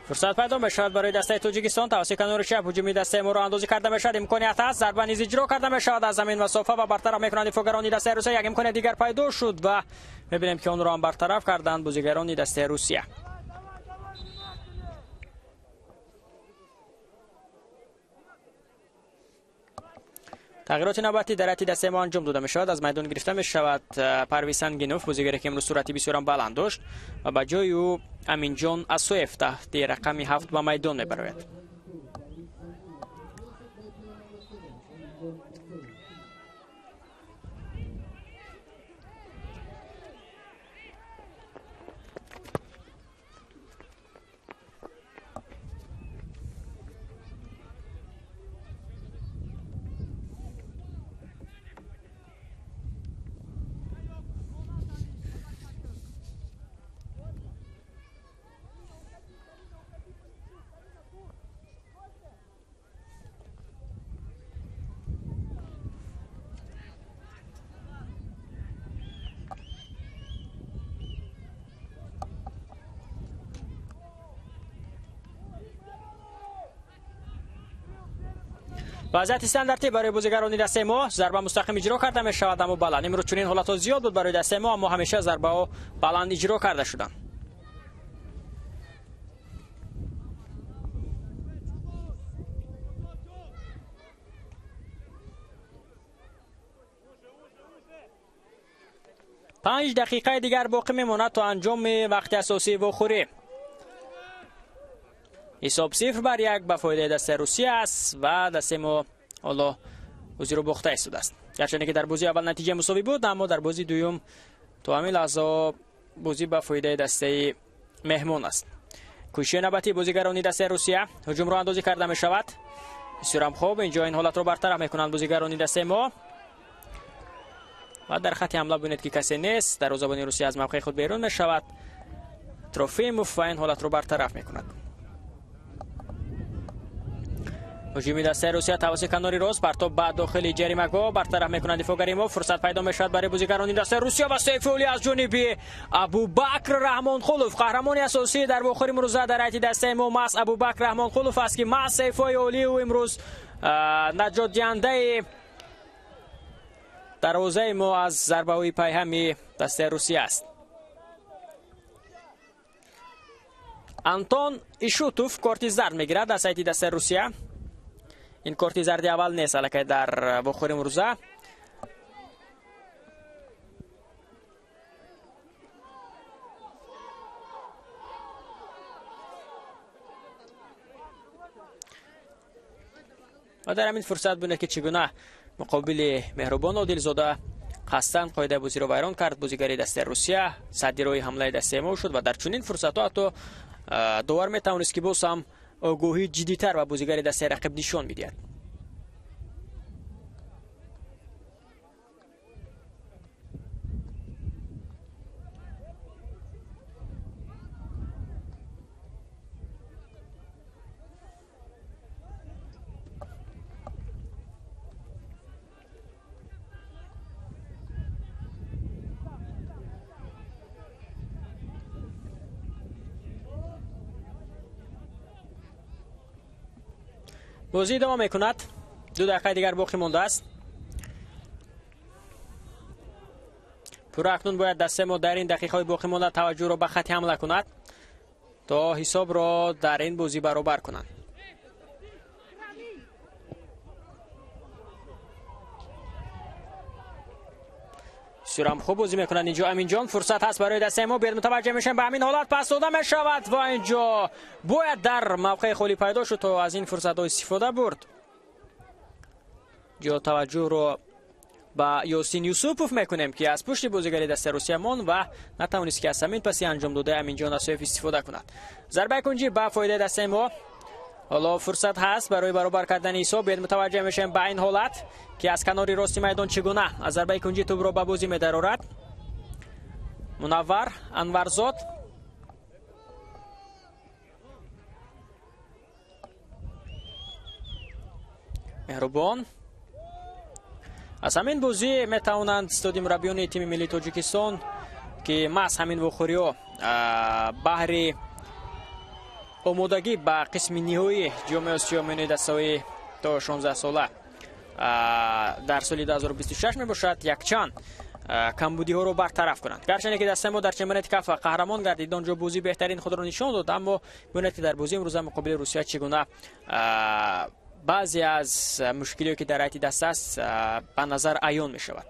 S2: Фурсат пайдо мешавад барои дастаи Тоҷикистон. Тавассути канори чап ҳуҷуми дастаи мо роҳандозӣ карда мешавад. Имконият ҳаст, зарба низ иҷро карда мешавад аз замин масофа ва бартараф мекунанд дифоъгарони дастаи Русия. Як имконият дигар пайдо шуд ва мебинем ки онро ҳам бартараф карданд бозигарони дастаи Русия. Тағйироти навбатӣ дар ҳайати дастаи мо анҷом дода мешавад. Аз майдон гирифта мешавад Парвиз Сангинов, бозигаре ки имрӯз суръати бисёрам баланд дошт ва ба ҷои ӯ Аминҷон Асоев таҳти рақами 7 ба майдон мебарояд. Вазъияти стандартӣ барои бозигарони дастаи мо, зарба мустақим иҷро карда мешавад, аммо баланд. Имрӯз чунин ҳолатҳо зиёд буд барои дастаи мо, аммо ҳамеша зарбаҳо баланд иҷро карда шуданд. 5 дақиқаи дигар боқӣ мемонад то анҷоми вақти асосии вохӯрӣ. Ҳисоб 0-1 ба фоидаи дастаи Русия аст ва дастаи мо ҳоло бозиро бохта истодааст. Гарчанде ки дар бозии аввал натиҷа мусовӣ буд, аммо дар бозии дуюм то ҳамин лаҳзаҳо бозӣ ба фоидаи дастаи меҳмон аст. Кӯшиши навбатии бозигарони дастаи Русия, ҳуҷумро андозӣ карда мешавад. Бисёрам хуб, инҷо ин ҳолатро бартараф мекунанд бозигарони дастаи мо. و در خط حمله ببینید که کسی نیست. دروازه‌بان روسیه از موقع خود بیرون می شود. تروفیموف و این حالت رو برطرف می کند. هجومی دسته روسیه توسط کناری راست، پرتاب به داخل جریمه‌گاه، برطرف میکنند دفاعگری ما. فرصت پیدا میشود برای بازیگران دسته روسیه و سیف عالی از جانب ابوبکر رحمانخلوف، قهرمان اساسی در بخور امروز در هیئت دسته ما مس ابوبکر رحمانخلوف است که مس سیفای عالی او امروز نجات دهنده دروازه ما از ضربه‌های پیهمی دسته روسیه است. انتون ایشوتوف کارت زرد میگیرد از هیئت دسته روسیه. این کارت زرد اول نیست الکی در بخور امروزه. و در همین فرصت بینید که چگونه مقابل مهربان عادلزاده قصداً قاعده بازی رو ویران کرد. بازیگری دسته روسیه سدی روی حمله دسته ما شد و در چنین فرصت ها حتی دوباره میتوانست که باز هم آگاهی جدیتر و بازیگر دسته رقیب نشان میدهد. بازی ادامه میکند. 2 دقیقه دیگر باقی مانده است. پورا اکنون باید دسته ما در این دقیقه های باقی مانده توجه را به خط حمله کند تا حساب را در این بازی برابر کنند. سورم خوب بازی میکنند اینجا. امین جان فرصت هست برای دسته ما. بیاد متوجه میشن به همین حالت پس داده میشود و اینجا باید در موقع خالی پیدا شد تا از این فرصت ها استفاده برد. جا توجه رو به یاسین یوسوپوف میکنیم که از پشت بازیگری دسته روسیه مان و نتوانست که از همین پسی انجام داده امین جان اسایف استفاده کند. ضربه کنجی به فایده دسته ما. حالا فرصت هست برای برابر کردن حساب. بیاد متوجه میشیم به این حالت که از کناری راست میدان چگونه از ضربه کنجی توپ را به بازی میدرآورد. منور انورزاد مهربان. از همین بازی میتوانند استاد مربیان تیم ملی تاجیکستان که محض همین وخوری‌ها بهر آمادگی به قسم نهایی جام آسیا میان دسته‌های تا 16 ساله در سال 2026 میباشد یکچند کمبودی ها رو برطرف کنند. گرچه که دسته ما در چمپیونات کاف قهرمان گردید، آنجا بازی بهترین خود را نشان داد، اما ببینید که در بازی امروز مقابل روسیه چگونه بعضی از مشکلی که در هیئت دسته است به نظر عیان می شود.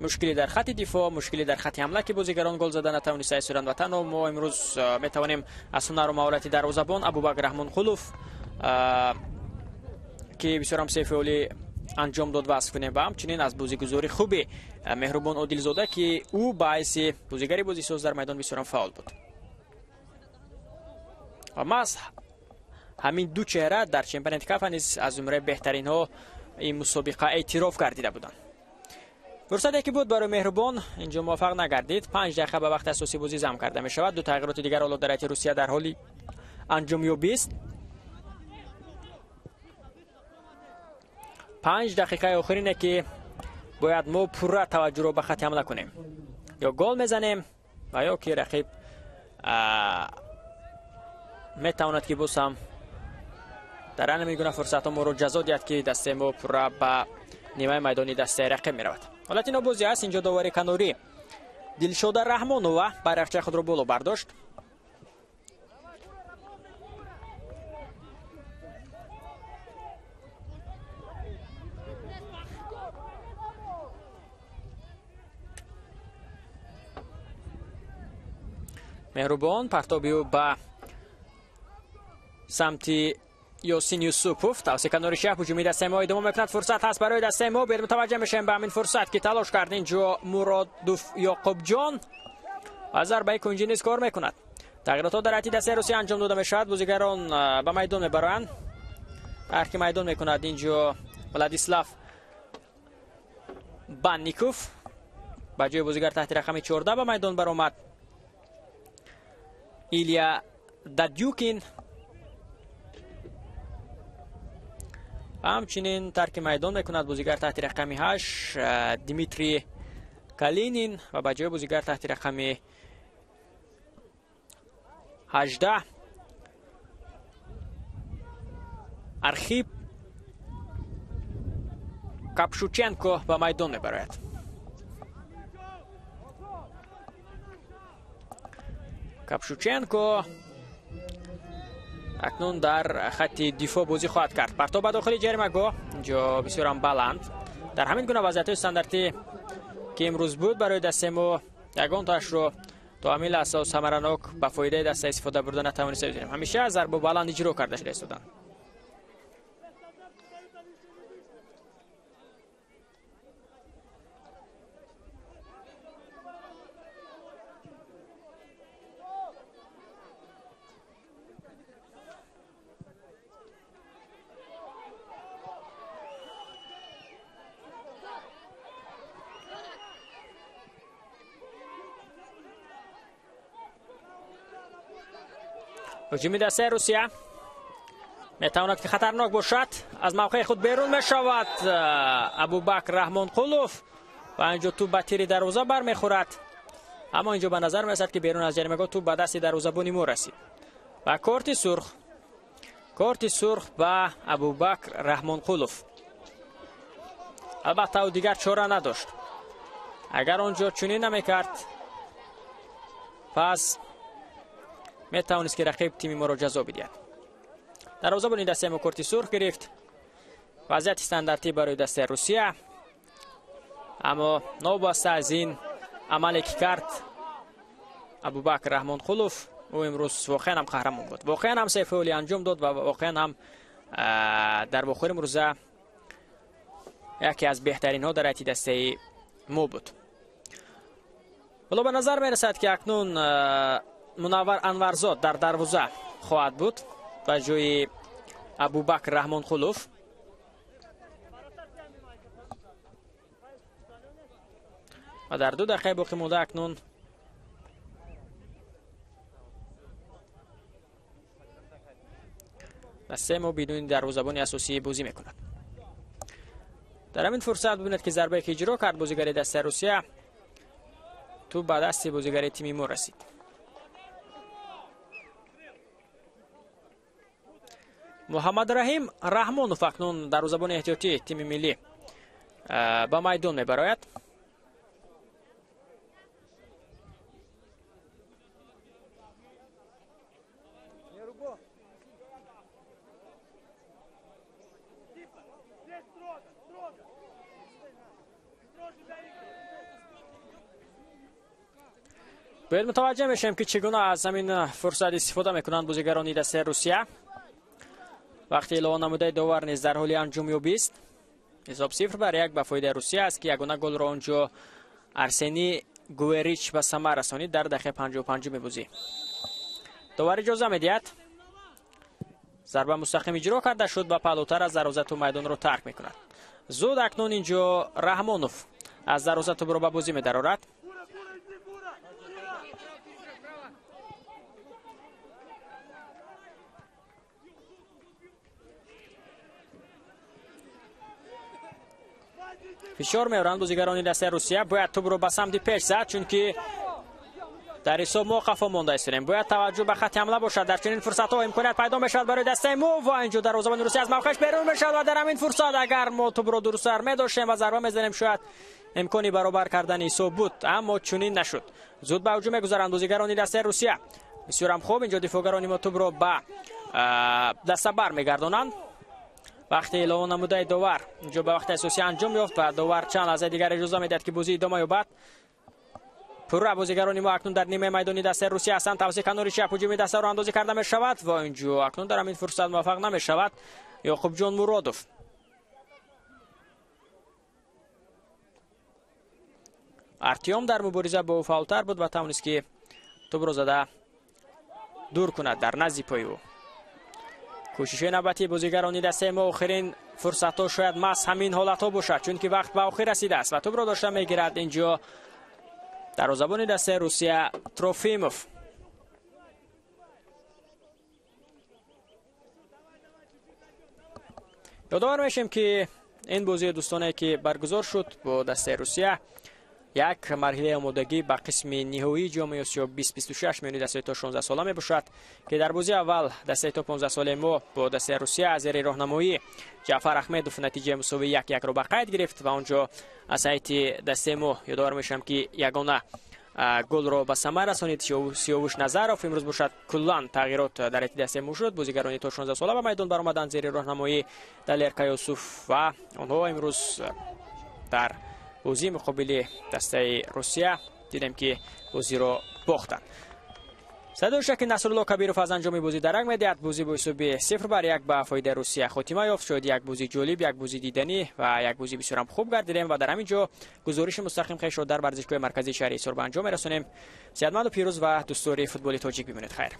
S2: مشکلی در خط دفاع، مشکلی در خط حمله که بازیگران گل زدن نتوانسته ایستادند و تنها ما امروز می توانیم از هنر و مهارت دروازه‌بان ابوبکر رحمان خلوف که بسیار هم سیف عالی انجام داد وصف کنیم و همچنین از بازیگزاری خوبی مهربان عادلزاده که او باعث بازیگری بازیساز در میدان بسیار فعال بود. و محض همین دو چهره در چمپیونات کاف نیز از زمره بهترین ها این مسابقه اعتراف گردیده بودند. فرصتی که بود برای مهربان اینجا موفق نگردید. 5 دقیقه به وقت اساسی بازی زم کرده می شود. دو تغییرات دیگر حالا در هیئت روسیه در حال انجام یابی است. 5 دقیقه آخرینه که باید ما پورا توجه رو به خط حمله کنیم، یا گل میزنیم و یا که رقیب میتواند که باز هم در همین گونه فرصت ها ما رو جزا دهد که دسته ما پورا به نیمه میدانی دسته رقیب میرود. حالت اینا بازی است. اینجا داوری کناری دلشاد رحمانova بیرقچه خود رو بالا برداشت. مهربان پرتابی او به سمت یاسین یوسوپوف توسط کنار چپ هجومی دسته ما ادامه میکند. فرصت هست برای دسته ما. بیاد متوجه میشیم به همین فرصت که تلاش کرد اینجا مرادوف یعقوب جان و ضربه کنجی نیز کار میکند. تغییرات در هیئت دسته روسیه انجام داده میشود. بازیگران به میدان میبرند. هر کی میدان میکند اینجا ولادیسلاف Банников ба ҷои бозигар таҳти рақами 14 ба майдон баромад. Илия Дадюкин ҳамчунин тарки майдон мекунад бозигар таҳти рақами 8 Дмитрий Калинин ва ба ҷои бозигар таҳти рақами 18 Архип Капшученко ба майдон мебарояд. Капшученко акнун дар хатти дифоъ бозӣ хоҳад кард. Партоб ба дохили ҷаримагоҳ, инҷо бисёрам баланд. Дар ҳамин гуна вазъиятҳои стандартӣ ки имрӯз буд барои дастаи мо, ягон тоашро то ҳамин лаҳза самаранок ба фоидаи даста истифода бурда натавониста будем. Ҳамеша зарбо баланд иҷро карда шуда истоданд. ҳуҷуми дастаи Русия метавонад ки хатарнок бошад. Аз мавқеи худ берун мешавад Абубакр Раҳмонқулов ва инҷо тӯб ба тири дарвоза бармехӯрад. Аммо инҷо ба назар мерасад ки берун аз ҷаримагоҳ тӯб ба дасти дарвозабони мо расид ва корти сурх ба Абубакр Раҳмонқулов. Албатта ӯ дигар чора надошт. Агар он ҷо чунин намекард, пас метавонист ки рақиб тими моро ҷазо бидиҳад. Дарвозабони дастаи мо корти сурх гирифт. Вазъияти стандартӣ барои дастаи Русия, аммо новобаста аз ин амале ки кард Абубакр Раҳмонқулов, ӯ имрӯз воқеан ҳам қаҳрамон буд. Воқеан ҳам се феъли анҷом дод ва воқеан ҳам дар вохӯри имрӯза яке аз беҳтаринҳо дар ҳайати дастаи мо буд. Ҳоло ба назар мерасад ки акнун Мунаввар Анварзод дар дарвоза хоҳад буд ба ҷои Абубакр Раҳмонқулов. Ва дар 2 дақиқаи боқӣ монда акнун дастаи мо бидуни дарвозабони асосӣ бозӣ мекунад. Дар ҳамин фурсат бибинед ки зарбае ки иҷро кард бозигари дастаи Русия, тӯб ба дасти бозигари тими мо расид. Муҳаммадраҳим Раҳмонов акнун дарвозабони эҳтиётии тими миллӣ ба майдон мебарояд. Бояд мутаваҷҷеҳ мешавем ки чӣ гуна аз ҳамин фурсат истифода мекунанд бозигарони дастаи Русия. Вақти илова намудаи довар низ дар ҳоли анҷомёбист. Ҳисоб 0-1 ба фоидаи Русия аст ки ягона голро онҷо Арсений Гуерич ба самар расонид дар дақиқаи 55-уми бозӣ. Довар иҷоза медиҳад. Зарба мустақим иҷро карда шуд ва паҳлӯтар аз дарвоза тӯб майдонро тарк мекунад. Зуд акнун инҷо Раҳмонов аз дарвоза тӯбро ба бозӣ медарорад. Фишор меоранд бозигарони дастаи Русия. Бояд тӯбро ба самти пеш зад, чунки дар ҳисоб мо қафо монда истодем. Бояд таваҷҷӯҳ ба хатти ҳамла бошад. Дар чунин фурсатҳо имконият пайдо мешавад барои дастаи мо ва инҷо дарвозабони Русия аз мавқеаш берун мешавад ва дар ҳамин фурсат агар мо тӯбро дурусттар медоштем ва зарба мезанем, шояд имкони баробар кардани ҳисоб буд, аммо чунин нашуд. Зуд ба ҳуҷум мегузаранд бозигарони дастаи Русия. Бисёрам хуб инҷо дифоъгарони мо тӯбро ба даста бармегардонанд. Вақти илова намудаи довар инҷо ба вақти асосӣ анҷом ёфт ва довар чанд лаҳзаи дигар иҷоза медиҳад ки бозӣ идома ёбад. Пурра бозигарони мо акнун дар нимаи майдони дастаи Русия ҳастанд. Тавассути канори чап ҳуҷуми дастаро андозӣ карда мешавад ва инҷо акнун дар ҳамин фурсат муваффақ намешавад Ёқубҷон Муродов. Артём дар мубориза бо ӯ фаъолтар буд ва тавонист ки тӯбро зада дур кунад дар назди пои ӯ. Кӯшиши навбатии бозигарони дастаи мо охирин фурсатҳо шояд маҳз ҳамин ҳолатҳо бошад, чунки вақт ба охир расидааст ва тӯбро дошта мегирад инҷо дарвозабони дастаи Русия Трофимов. Ёдовар мешем, ки ин бозии дӯстонае, ки баргузор шуд бо дастаи Русия, як марҳилаи омодагӣ ба қисми ниҳоии ҷоми Осиё 2026 миёни дастаи то 16 сола мебошад, ки дар бозии аввал дастаи то 15 солаи мо бо дастаи Русия аз зери роҳнамоии Ҷаъфар Аҳмедов натиҷаи мусовии 1-1-ро ба қайд гирифт ва он ҷо аз ҳайати дастаи мо, ёдовар мешавам, ки ягона голро ба самар расонид Сиёвуш Назаров. Имрӯз бошад, куллан тағйирот дар ҳайати дастаи мо шуд. Бозигарони то 16 сола ба майдон баромаданд зери роҳнамоии Далер Каюсуф ва онҳо имрӯз дар бозии муқобили дастаи Русия дидем, ки бозиро бохтанд. Садои шаки Насрулло Кабиров аз анҷоми бозӣ дарак медиҳад. Бозӣ бо ҳисоби 0-1 ба фоидаи Русия хотима ёфт. Шояд як бозии ҷолиб, як бозии диданӣ ва як бозии бисёрам хуб гардидем ва дар ҳамин ҷо гузориши мустақим хешро дар варзишгоҳи марказии шаҳри Ҳисор ба анҷом мерасонем. Сеҳатманду пирӯз ва дӯстдори футболи тоҷик бимонед. Хайр.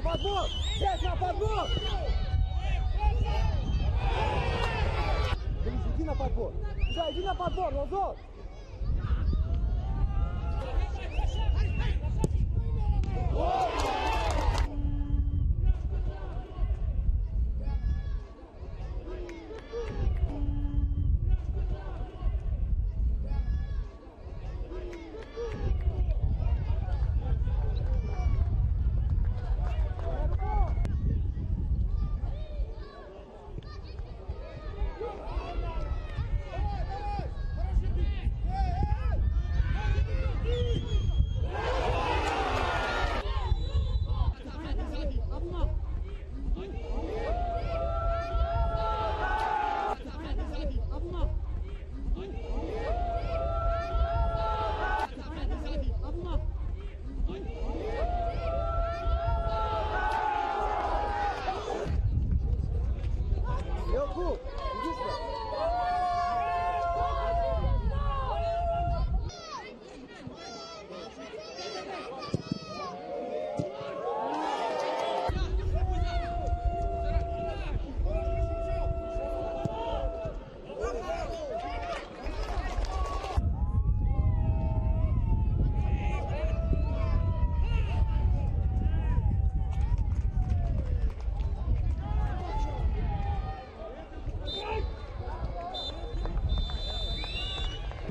S3: Подбор! Здесь на подбор! Иди на подбор! Да, иди на подбор, Лазор!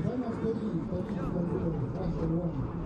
S1: Final score is 13-4, Russia won.